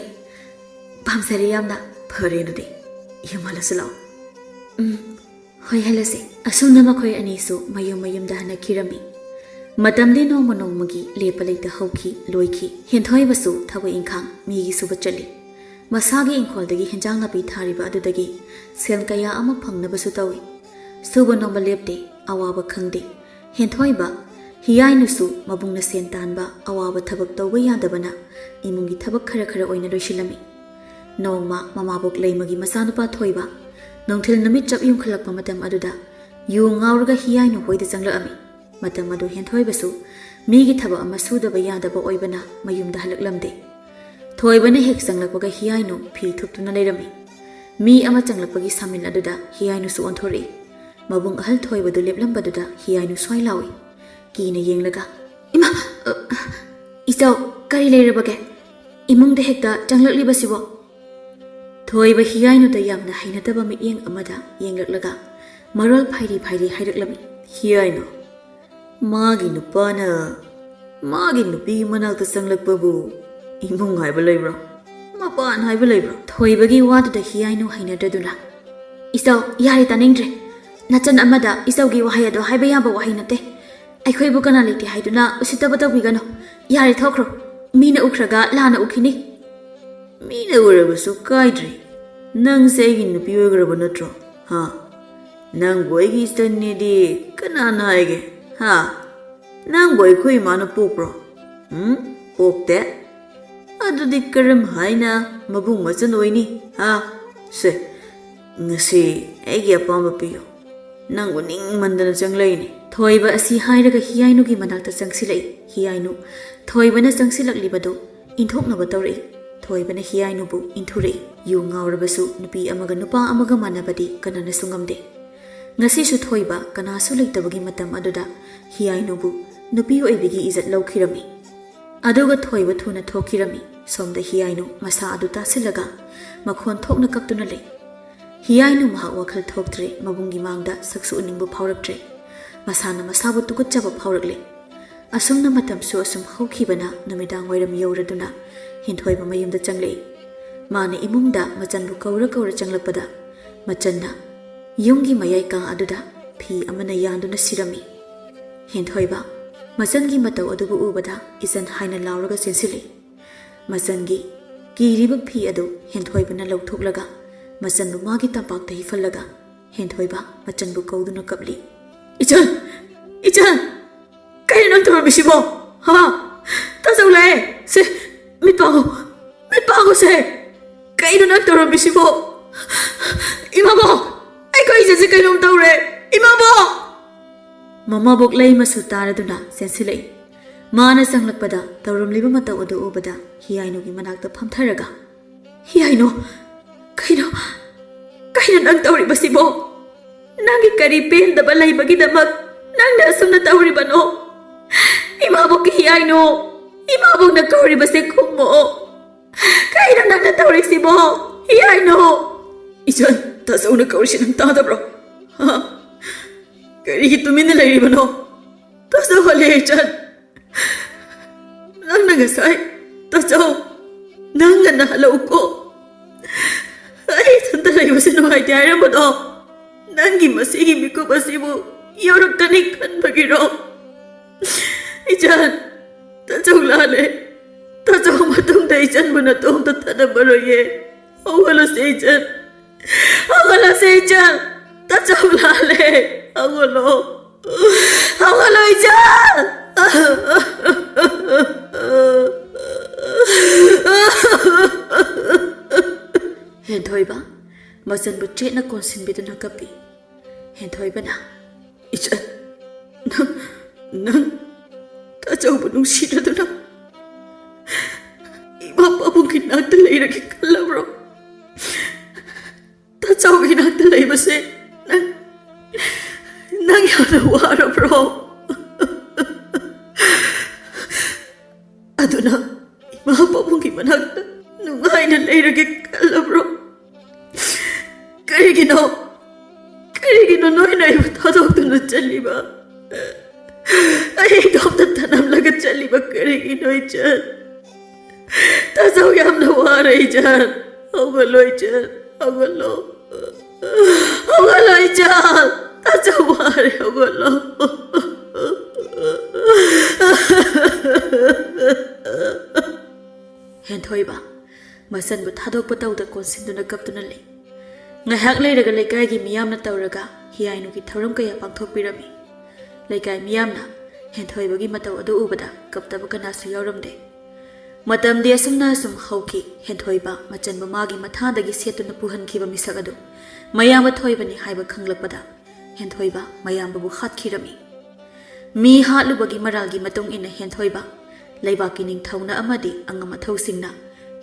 ꯄꯥꯝꯖꯔꯦ ꯌꯥꯝꯅ꯫ ꯐꯔꯦ ꯑꯗꯨꯗꯤ, ꯌꯨꯝ ꯍꯜꯂꯁꯤ ꯂꯥꯛꯑꯣ꯫ ꯎꯝ, ꯍꯣꯏ, ꯍꯜꯂꯁꯤ꯫ ꯑꯁꯨꯝꯅ ꯃꯈꯣꯏ ꯑꯅꯤꯁꯨ ꯃꯌꯨꯝ ꯃꯌꯨꯝꯗ ꯍꯟꯅꯈꯤꯔꯝꯃꯤ꯫ ꯃꯇꯝꯗꯤ ꯅꯣꯡꯃ ꯅꯣꯡꯃꯒꯤ ꯂꯦꯞꯄ ꯂꯩꯇ ꯍꯧꯈꯤ, ꯂꯣꯏꯈꯤ꯫ ꯍꯦꯟꯊꯣꯏꯕꯁꯨ ꯊꯕꯛ ꯏꯪꯈꯥꯡ ꯃꯤꯒꯤ ꯁꯨꯕ ꯆꯠꯂꯤ꯫ ꯃꯁꯥꯒꯤ ꯏꯪꯈꯣꯜꯗꯒꯤ ꯍꯦꯟꯖꯥꯡ ꯅꯥꯄꯤ ꯊꯥꯔꯤꯕ ꯑꯗꯨꯗꯒꯤ ꯁꯦꯜ ꯀꯌꯥ ꯑꯃ ꯐꯪꯅꯕꯁꯨ ꯇꯧꯏ꯫ ꯁꯨꯕ ꯅꯣꯝꯕ ꯂꯦꯞꯇꯦ, ꯑꯋꯥꯕ ꯈꯪꯗꯦ꯫ ꯍꯦꯟꯊꯣꯏꯕ ꯍꯤꯌꯥꯏꯅꯨꯁꯨ ꯃꯕꯨꯡꯅ ꯁꯦꯟ ꯇꯥꯟꯕ, ꯑꯋꯥꯕ ꯊꯕꯛ ꯇꯧꯕ ꯌꯥꯗꯕꯅ ꯏꯃꯨꯡꯒꯤ ꯊꯕꯛ ꯈꯔ ꯈꯔ ꯑꯣꯏꯅ ꯂꯣꯏꯁꯤꯜꯂꯝꯃꯤ꯫ ꯅꯣꯡꯃ ꯃꯃꯥꯕꯣꯛ ꯂꯩꯃꯒꯤ ꯃꯆꯥꯅꯨꯄꯥ ꯊꯣꯏꯕ ꯅꯨꯡꯊꯤꯜ ꯅꯨꯃꯤꯠ ꯆꯞ ꯌꯨꯡꯈꯠꯂꯛꯄ ꯃꯇꯝ ꯑꯗꯨꯗ ꯌꯨ ꯉꯥꯎꯔꯒ ꯍꯤꯌꯥꯏꯅꯨ ꯍꯣꯏꯗ ꯆꯪꯂꯛꯑꯝꯃꯤ꯫ ꯃꯇꯝ ꯑꯗꯨ ꯍꯦꯟꯊꯣꯏꯕꯁꯨ ꯃꯤꯒꯤ ꯊꯕꯛ ꯑꯃ ꯁꯨꯗꯕ ꯌꯥꯗꯕ ꯑꯣꯏꯕꯅ ꯃꯌꯨꯝꯗ ꯍꯜꯂꯛꯂꯝꯗꯦ꯫ ꯊꯣꯏꯕꯅ ꯍꯦꯛ ꯆꯪꯂꯛꯄꯒ ꯍꯤꯌꯥꯏꯅꯨ ꯐꯤ ꯊꯨꯞꯇꯨꯅ ꯂꯩꯔꯝꯃꯤ꯫ ꯃꯤ ꯑꯃ ꯆꯪꯂꯛꯄꯒꯤ ꯁꯥꯃꯤꯜ ꯑꯗꯨꯗ ꯍꯤꯌꯥꯏꯅꯨꯁꯨ ꯑꯣꯟꯊꯣꯔꯛꯏ꯫ ꯃꯕꯨꯡ ꯑꯍꯜ ꯊꯣꯏꯕꯗꯨ ꯂꯦꯞꯂꯝꯕꯗꯨꯗ ꯍꯤꯌꯥꯏꯅꯨ ꯁ꯭ꯋꯥꯏ ꯂꯥꯎꯏ꯫ ꯀꯤꯅ ꯌꯦꯡꯂꯒ, "ꯏꯃꯥ! ꯑ, ꯏꯆꯧ, ꯀꯔꯤ ꯂꯩꯔꯕꯒꯦ? ꯏꯃꯨꯡꯗ ꯍꯦꯛꯇ ꯆꯪꯂꯛꯂꯤꯕꯁꯤꯕꯣ?" ꯊꯣꯏꯕ ꯍꯤꯌꯥꯏꯅꯨꯗ ꯌꯥꯝꯅ ꯍꯩꯅꯗꯕ ꯃꯤꯠꯌꯦꯡ ꯑꯃꯗ ꯌꯦꯡꯂꯛꯂꯒ ꯃꯔꯣꯜ ꯐꯥꯏꯔꯤ ꯐꯥꯏꯔꯤ ꯍꯥꯏꯔꯛꯂꯝꯃꯤ꯫ ꯍꯤꯌꯥꯏꯅꯨ, ꯃꯥꯒꯤ ꯅꯨꯄꯥꯅ ꯃꯥꯒꯤ ꯅꯨꯄꯤꯒꯤ ꯃꯅꯥꯛꯇ ꯆꯪꯂꯛꯄꯕꯨ ꯏꯃꯨꯡ ꯍꯥꯏꯕ ꯂꯩꯕ꯭ꯔꯣ? ꯃꯄꯥꯟ ꯍꯥꯏꯕ ꯂꯩꯕ꯭ꯔꯣ? ꯊꯣꯏꯕꯒꯤ ꯋꯥꯗꯨꯗ ꯍꯤꯌꯥꯏꯅꯨ ꯍꯩꯅꯗ꯭ꯔꯗꯨꯅ, "ꯏꯆꯧ, ꯌꯥꯔꯦ, ꯇꯥꯅꯤꯡꯗ꯭ꯔꯦ꯫ ꯅꯆꯟ ꯑꯃꯗ ꯏꯆꯧꯒꯤ ꯋꯥꯍꯩ ꯑꯗꯣ ꯍꯥꯏꯕ ꯌꯥꯕ ꯋꯥꯍꯩ ꯅꯠꯇꯦ꯫ ꯑꯩꯈꯣꯏꯕꯨ ꯀꯅꯥ ꯂꯩꯇꯦ ꯍꯥꯏꯗꯨꯅ ꯎꯁꯤꯠꯇꯕ ꯇꯧꯕꯤꯒꯅꯨ꯫ ꯌꯥꯔꯦ, ꯊꯣꯛꯈ꯭ꯔꯣ꯫ ꯃꯤꯅ ꯎꯈ꯭ꯔꯒ ꯂꯥꯟꯅ ꯎꯈꯤꯅꯤ꯫" "ꯃꯤꯅ ꯎꯔꯕꯁꯨ ꯀꯥꯏꯗ꯭ꯔꯦ꯫ ꯅꯪꯁꯦ ꯑꯩꯒꯤ ꯅꯨꯄꯤ ꯑꯣꯏꯈ꯭ꯔꯕ ꯅꯠꯇ꯭ꯔꯣ? ꯍꯥ? ꯅꯪꯕꯨ ꯑꯩꯒꯤ ꯏꯆꯟꯅꯦꯗꯤ ꯀꯅꯥꯅ ꯍꯥꯏꯒꯦ? ꯍꯥ? ꯅꯪꯕꯨ ꯑꯩꯈꯣꯏ ꯏꯃꯥꯅ ꯄꯣꯛꯄ꯭ꯔꯣ? ꯎꯝ? ꯄꯣꯛꯇꯦ꯫ ꯑꯗꯨꯗꯤ ꯀꯔꯝ ꯍꯥꯏꯅ ꯃꯕꯨꯡ ꯃꯆꯟ ꯑꯣꯏꯅꯤ? ꯍꯥ?" "ꯁꯦ, ꯉꯁꯤ ꯑꯩꯒꯤ ꯑꯄꯥꯝꯕ ꯄꯤꯌꯨ, ꯅꯪ ꯎꯅꯤꯡꯃꯟꯗꯅ ꯆꯪꯂꯛꯏꯅꯤ꯫" ꯊꯣꯏꯕ ꯑꯁꯤ ꯍꯥꯏꯔꯒ ꯍꯤꯌꯥꯏꯅꯨꯒꯤ ꯃꯅꯥꯛꯇ ꯆꯪꯁꯤꯜꯂꯛꯏ꯫ ꯍꯤꯌꯥꯏꯅꯨ ꯊꯣꯏꯕꯅ ꯆꯪꯁꯤꯜꯂꯛꯂꯤꯕꯗꯨ ꯏꯟꯊꯣꯛꯅꯕ ꯇꯧꯔꯛꯏ꯫ ꯊꯣꯏꯕꯅ ꯍꯤꯌꯥꯏꯅꯨꯕꯨ ꯏꯟꯊꯨꯔꯛꯏ꯫ ꯌꯨ ꯉꯥꯎꯔꯕꯁꯨ ꯅꯨꯄꯤ ꯑꯃꯒ ꯅꯨꯄꯥ ꯑꯃꯒ ꯃꯥꯟꯅꯕꯗꯤ ꯀꯅꯥꯅꯁꯨ ꯉꯝꯗꯦ꯫ ꯉꯁꯤꯁꯨ ꯊꯣꯏꯕ ꯀꯅꯥꯁꯨ ꯂꯩꯇꯕꯒꯤ ꯃꯇꯝ ꯑꯗꯨꯗ ꯍꯤꯌꯥꯏꯅꯨꯕꯨ ꯅꯨꯄꯤ ꯑꯣꯏꯕꯤꯒꯤ ꯏꯖꯠ ꯂꯧꯈꯤꯔꯝꯃꯤ꯫ ꯑꯗꯨꯒ ꯊꯣꯏꯕ ꯊꯨꯅ ꯊꯣꯛꯈꯤꯔꯝꯃꯤ꯫ ꯁꯣꯝꯗ ꯍꯤꯌꯥꯏꯅꯨ ꯃꯁꯥ ꯑꯗꯨ ꯇꯥꯁꯤꯜꯂꯒ ꯃꯈꯣꯟ ꯊꯣꯛꯅ ꯀꯞꯇꯨꯅ ꯂꯩ꯫ ꯍꯤꯌꯥꯏꯅꯨ ꯃꯍꯥꯛ ꯋꯥꯈꯜ ꯊꯣꯛꯇ꯭ꯔꯦ, ꯃꯕꯨꯡꯒꯤ ꯃꯥꯡꯗ ꯁꯛꯁꯨ ꯎꯅꯤꯡꯕ ꯐꯥꯎꯔꯛꯇ꯭ꯔꯦ꯫ ꯃꯁꯥꯅ ꯃꯁꯥꯕꯨ ꯇꯨꯀꯠꯆꯕ ꯐꯥꯎꯔꯛꯂꯦ꯫ ꯑꯁꯨꯝꯅ ꯃꯇꯝꯁꯨ ꯑꯁꯨꯝ ꯍꯧꯈꯤꯕꯅ ꯅꯨꯃꯤꯗꯥꯡ ꯋꯥꯏꯔꯝ ꯌꯧꯔꯗꯨꯅ ꯍꯦꯟꯊꯣꯏꯕ ꯃꯌꯨꯝꯗ ꯆꯪꯂꯛꯏ꯫ ꯃꯥꯅ ꯏꯃꯨꯡꯗ ꯃꯆꯟꯕꯨ ꯀꯧꯔ ꯀꯧꯔ ꯆꯪꯂꯛꯄꯗ ꯃꯆꯟꯅ ꯌꯨꯝꯒꯤ ꯃꯌꯥꯏ ꯀꯥ ꯑꯗꯨꯗ ꯐꯤ ꯑꯃꯅ ꯌꯥꯟꯗꯨꯅ ꯁꯤꯔꯝꯃꯤ꯫ ꯍꯦꯟꯊꯣꯏꯕ ꯃꯆꯟꯒꯤ ꯃꯇꯧ ꯑꯗꯨꯕꯨ ꯎꯕꯗ ꯏꯆꯟ ꯍꯥꯏꯅ ꯂꯥꯎꯔꯒ ꯆꯦꯟꯁꯤꯜꯂꯤ꯫ ꯃꯆꯟꯒꯤ ꯀꯤꯔꯤꯕ ꯐꯤ ꯑꯗꯨ ꯍꯦꯟꯊꯣꯏꯕꯅ ꯂꯧꯊꯣꯛꯂꯒ ꯃꯆꯟꯕꯨ ꯃꯥꯒꯤ ꯇꯝꯄꯥꯛꯇ ꯍꯤꯐꯜꯂꯒ ꯍꯦꯟꯊꯣꯏꯕ ꯃꯆꯟꯕꯨ ꯀꯧꯗꯨꯅ ꯀꯞꯂꯤ꯫ "ꯏꯆꯟ! ꯏꯆꯟ! ꯀꯩꯅꯣ ꯅꯪ ꯇꯧꯔꯝꯃꯤꯁꯤꯕꯣ? ꯍꯥ? ꯇꯥꯖꯧ ꯂꯥꯛꯑꯦ! ꯁꯦ, ꯃꯤꯠ ꯄꯥꯡꯉꯨ! ꯃꯤꯠ ꯄꯥꯡꯉꯨꯁꯦ! ꯀꯩꯅꯣ ꯅꯪ ꯇꯧꯔꯝꯃꯤꯁꯤꯕꯣ? ꯏꯃꯥꯕꯣꯛ! ꯑꯩꯈꯣꯏ ꯏꯆꯟꯁꯦ ꯀꯩꯅꯣꯝ ꯇꯧꯔꯦ! ꯏꯃꯥꯕꯣꯛ!" ꯃꯃꯥꯕꯣꯛ ꯂꯩꯃꯁꯨ ꯇꯥꯔꯗꯨꯅ ꯆꯦꯟꯁꯤꯜꯂꯛꯏ꯫ ꯃꯥꯅ ꯆꯪꯂꯛꯄꯗ ꯇꯧꯔꯝꯂꯤꯕ ꯃꯇꯧ ꯑꯗꯨ ꯎꯕꯗ ꯍꯤꯌꯥꯏꯅꯨꯒꯤ ꯃꯅꯥꯛꯇ ꯐꯝꯊꯔꯒ, "ꯍꯤꯌꯥꯏꯅꯨ, ꯀꯩꯅꯣ, ꯀꯩꯅꯣ ꯅꯪ ꯇꯧꯔꯤꯕꯁꯤꯕꯣ? ꯅꯪꯒꯤ ꯀꯔꯤ ꯄꯦꯟꯗꯕ ꯂꯩꯕꯒꯤꯗꯃꯛ ꯅꯪꯅ ꯑꯁꯨꯝꯅ ꯇꯧꯔꯤꯕꯅꯣ? ꯏꯃꯥꯕꯣꯛꯀꯤ ꯍꯤꯌꯥꯏꯅꯨ, ꯏꯃꯥꯕꯣꯛꯅ ꯀꯧꯔꯤꯕꯁꯦ ꯈꯨꯝꯃꯣ꯫ ꯀꯩꯅꯣ ꯅꯪꯅ ꯇꯧꯔꯤꯁꯤꯕꯣ, ꯍꯤꯌꯥꯏꯅꯨ?" "ꯏꯆꯟ, ꯇꯥꯆꯧꯅ ꯀꯧꯔꯤꯁꯤ ꯅꯪ ꯇꯥꯗꯕ꯭ꯔꯣ? ꯍꯥ? ꯀꯔꯤꯒꯤ ꯇꯨꯃꯤꯟꯅ ꯂꯩꯔꯤꯕꯅꯣ? ꯇꯥꯆꯧ ꯍꯜꯂꯦ, ꯏꯆꯟ꯫ ꯅꯪꯅ ꯉꯁꯥꯏ ꯇꯥꯆꯧ, ꯅꯪ ꯉꯟꯅ ꯍꯜꯂꯛꯎꯀꯣ꯫ ꯑꯩ ꯏꯊꯟꯇ ꯂꯩꯕꯁꯦ ꯅꯨꯡꯉꯥꯏꯇꯦ ꯍꯥꯏꯔꯝꯕꯗꯣ ꯅꯪꯒꯤ ꯃꯁꯤꯒꯤ ꯃꯤꯀꯨꯞ ꯑꯁꯤꯕꯨ ꯌꯧꯔꯛꯀꯅꯤ ꯈꯟꯕꯒꯤꯔꯣ? ꯏꯆꯟ, ꯇꯥꯆꯧ ꯂꯥꯜꯂꯦ꯫ ꯇꯥꯆꯧ ꯃꯇꯨꯡꯗ ꯏꯆꯟꯕꯨ ꯅꯇꯣꯝꯇ ꯊꯥꯗꯕꯔꯣꯏꯌꯦ꯫ ꯍꯧꯒꯠꯂꯁꯦ ꯏꯆꯟ꯫ ꯍꯧꯒꯠꯂꯁꯦ ꯏꯆꯟ꯫ ꯇꯥꯆꯧ ꯂꯥꯜꯂꯦ꯫ ꯍꯧꯒꯠꯂꯣ꯫ ꯍꯧꯒꯠꯂꯣ ꯏꯆꯟ!" ꯍꯦꯟꯊꯣꯏꯕ, ꯃꯆꯟꯕꯨ ꯆꯦꯠꯅ ꯀꯣꯟꯁꯤꯟꯕꯤꯗꯨꯅ ꯀꯞꯄꯤ꯫ ꯍꯦꯟꯊꯣꯏꯕꯅ, "ꯏꯆꯟ, ꯅꯪ, ꯅꯪ ꯇꯥꯆꯧꯕꯨ ꯅꯨꯡꯁꯤꯗ꯭ꯔꯗꯨꯅ ꯏꯃꯥ ꯄꯥꯕꯨꯡꯒꯤ ꯅꯥꯛꯇ ꯂꯩꯔꯒꯦ ꯈꯜꯂꯕ꯭ꯔꯣ? ꯇꯥꯆꯧꯒꯤ ꯅꯥꯛꯇ ꯂꯩꯕꯁꯦ ꯅꯪ, ꯅꯪ ꯌꯥꯝꯅ ꯋꯥꯔꯕ꯭ꯔꯣ? ꯑꯗꯨꯅ ꯏꯃꯥ ꯄꯥꯕꯨꯡꯒꯤ ꯃꯅꯥꯛꯇ ꯅꯨꯡꯉꯥꯏꯅ ꯂꯩꯔꯒꯦ ꯈꯜꯂꯕ꯭ꯔꯣ? ꯀꯔꯤꯒꯤꯅꯣ? ꯀꯔꯤꯒꯤꯅꯣ ꯅꯣꯏꯅ ꯑꯩꯕꯨ ꯊꯥꯗꯣꯛꯇꯨꯅ ꯆꯠꯂꯤꯕ? ꯑꯩ ꯏꯇꯣꯝꯇ ꯊꯅꯝꯂꯒ ꯆꯠꯂꯤꯕ ꯀꯔꯤꯒꯤꯅꯣ, ꯏꯆꯟ? ꯇꯥꯆꯧ ꯌꯥꯝꯅ ꯋꯥꯔꯦ, ꯏꯆꯟ꯫ ꯍꯧꯒꯠꯂꯣ, ꯏꯆꯟ, ꯍꯧꯒꯠꯂꯣ꯫ ꯍꯧꯒꯠꯂꯣ, ꯏꯆꯟ꯫ ꯇꯥꯆꯧ ꯋꯥꯔꯦ, ꯍꯧꯒꯠꯂꯣ꯫ ꯍꯦꯟꯊꯣꯏꯕ, ꯃꯆꯟꯕꯨ ꯊꯥꯗꯣꯛꯄ ꯇꯧꯗ ꯀꯣꯟꯁꯤꯟꯗꯨꯅ ꯀꯞꯇꯨꯅ ꯂꯩ꯫ ꯉꯥꯏꯍꯥꯛ ꯂꯩꯔꯒ ꯂꯩꯀꯥꯏꯒꯤ ꯃꯤꯌꯥꯝꯅ ꯇꯧꯔꯒ ꯍꯤꯌꯥꯏꯅꯨꯒꯤ ꯊꯧꯔꯝ ꯀꯌꯥ ꯄꯥꯡꯊꯣꯛꯄꯤꯔꯝꯃꯤ꯫ ꯂꯩꯀꯥꯏ ꯃꯤꯌꯥꯝꯅ ꯍꯦꯟꯊꯣꯏꯕꯒꯤ ꯃꯇꯧ ꯑꯗꯨ ꯎꯕꯗ ꯀꯞꯇꯕ ꯀꯅꯥꯁꯨ ꯌꯥꯎꯔꯝꯗꯦ꯫ ꯃꯇꯝꯗꯤ ꯑꯁꯨꯝꯅ ꯑꯁꯨꯝ ꯍꯧꯈꯤ꯫ ꯍꯦꯟꯊꯣꯏꯕ ꯃꯆꯟꯕꯨ ꯃꯥꯒꯤ ꯃꯊꯥꯗꯒꯤ ꯁꯦꯠꯇꯨꯅ ꯄꯨꯍꯟꯈꯤꯕ ꯃꯤꯁꯛ ꯑꯗꯨ ꯃꯌꯥꯝꯕ ꯊꯣꯏꯕꯅꯤ ꯍꯥꯏꯕ ꯈꯪꯂꯛꯄꯗ ꯍꯦꯟꯊꯣꯏꯕ ꯃꯌꯥꯝꯕꯕꯨ ꯍꯥꯠꯈꯤꯔꯝꯃꯤ꯫ ꯃꯤ ꯍꯥꯠꯂꯨꯕꯒꯤ ꯃꯔꯥꯜꯒꯤ ꯃꯇꯨꯡ ꯏꯟꯅ ꯍꯦꯟꯊꯣꯏꯕ ꯂꯩꯕꯥꯛꯀꯤ ꯅꯤꯡꯊꯧꯅ ꯑꯃꯗꯤ ꯑꯉꯝ ꯑꯊꯧꯁꯤꯡꯅ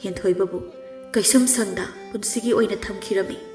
ꯍꯦꯟꯊꯣꯏꯕꯕꯨ ꯀꯩꯁꯨꯝ ꯁꯪꯗ ꯄꯨꯟꯁꯤꯒꯤ ꯑꯣꯏꯅ ꯊꯝꯈꯤꯔꯝꯃꯤ꯫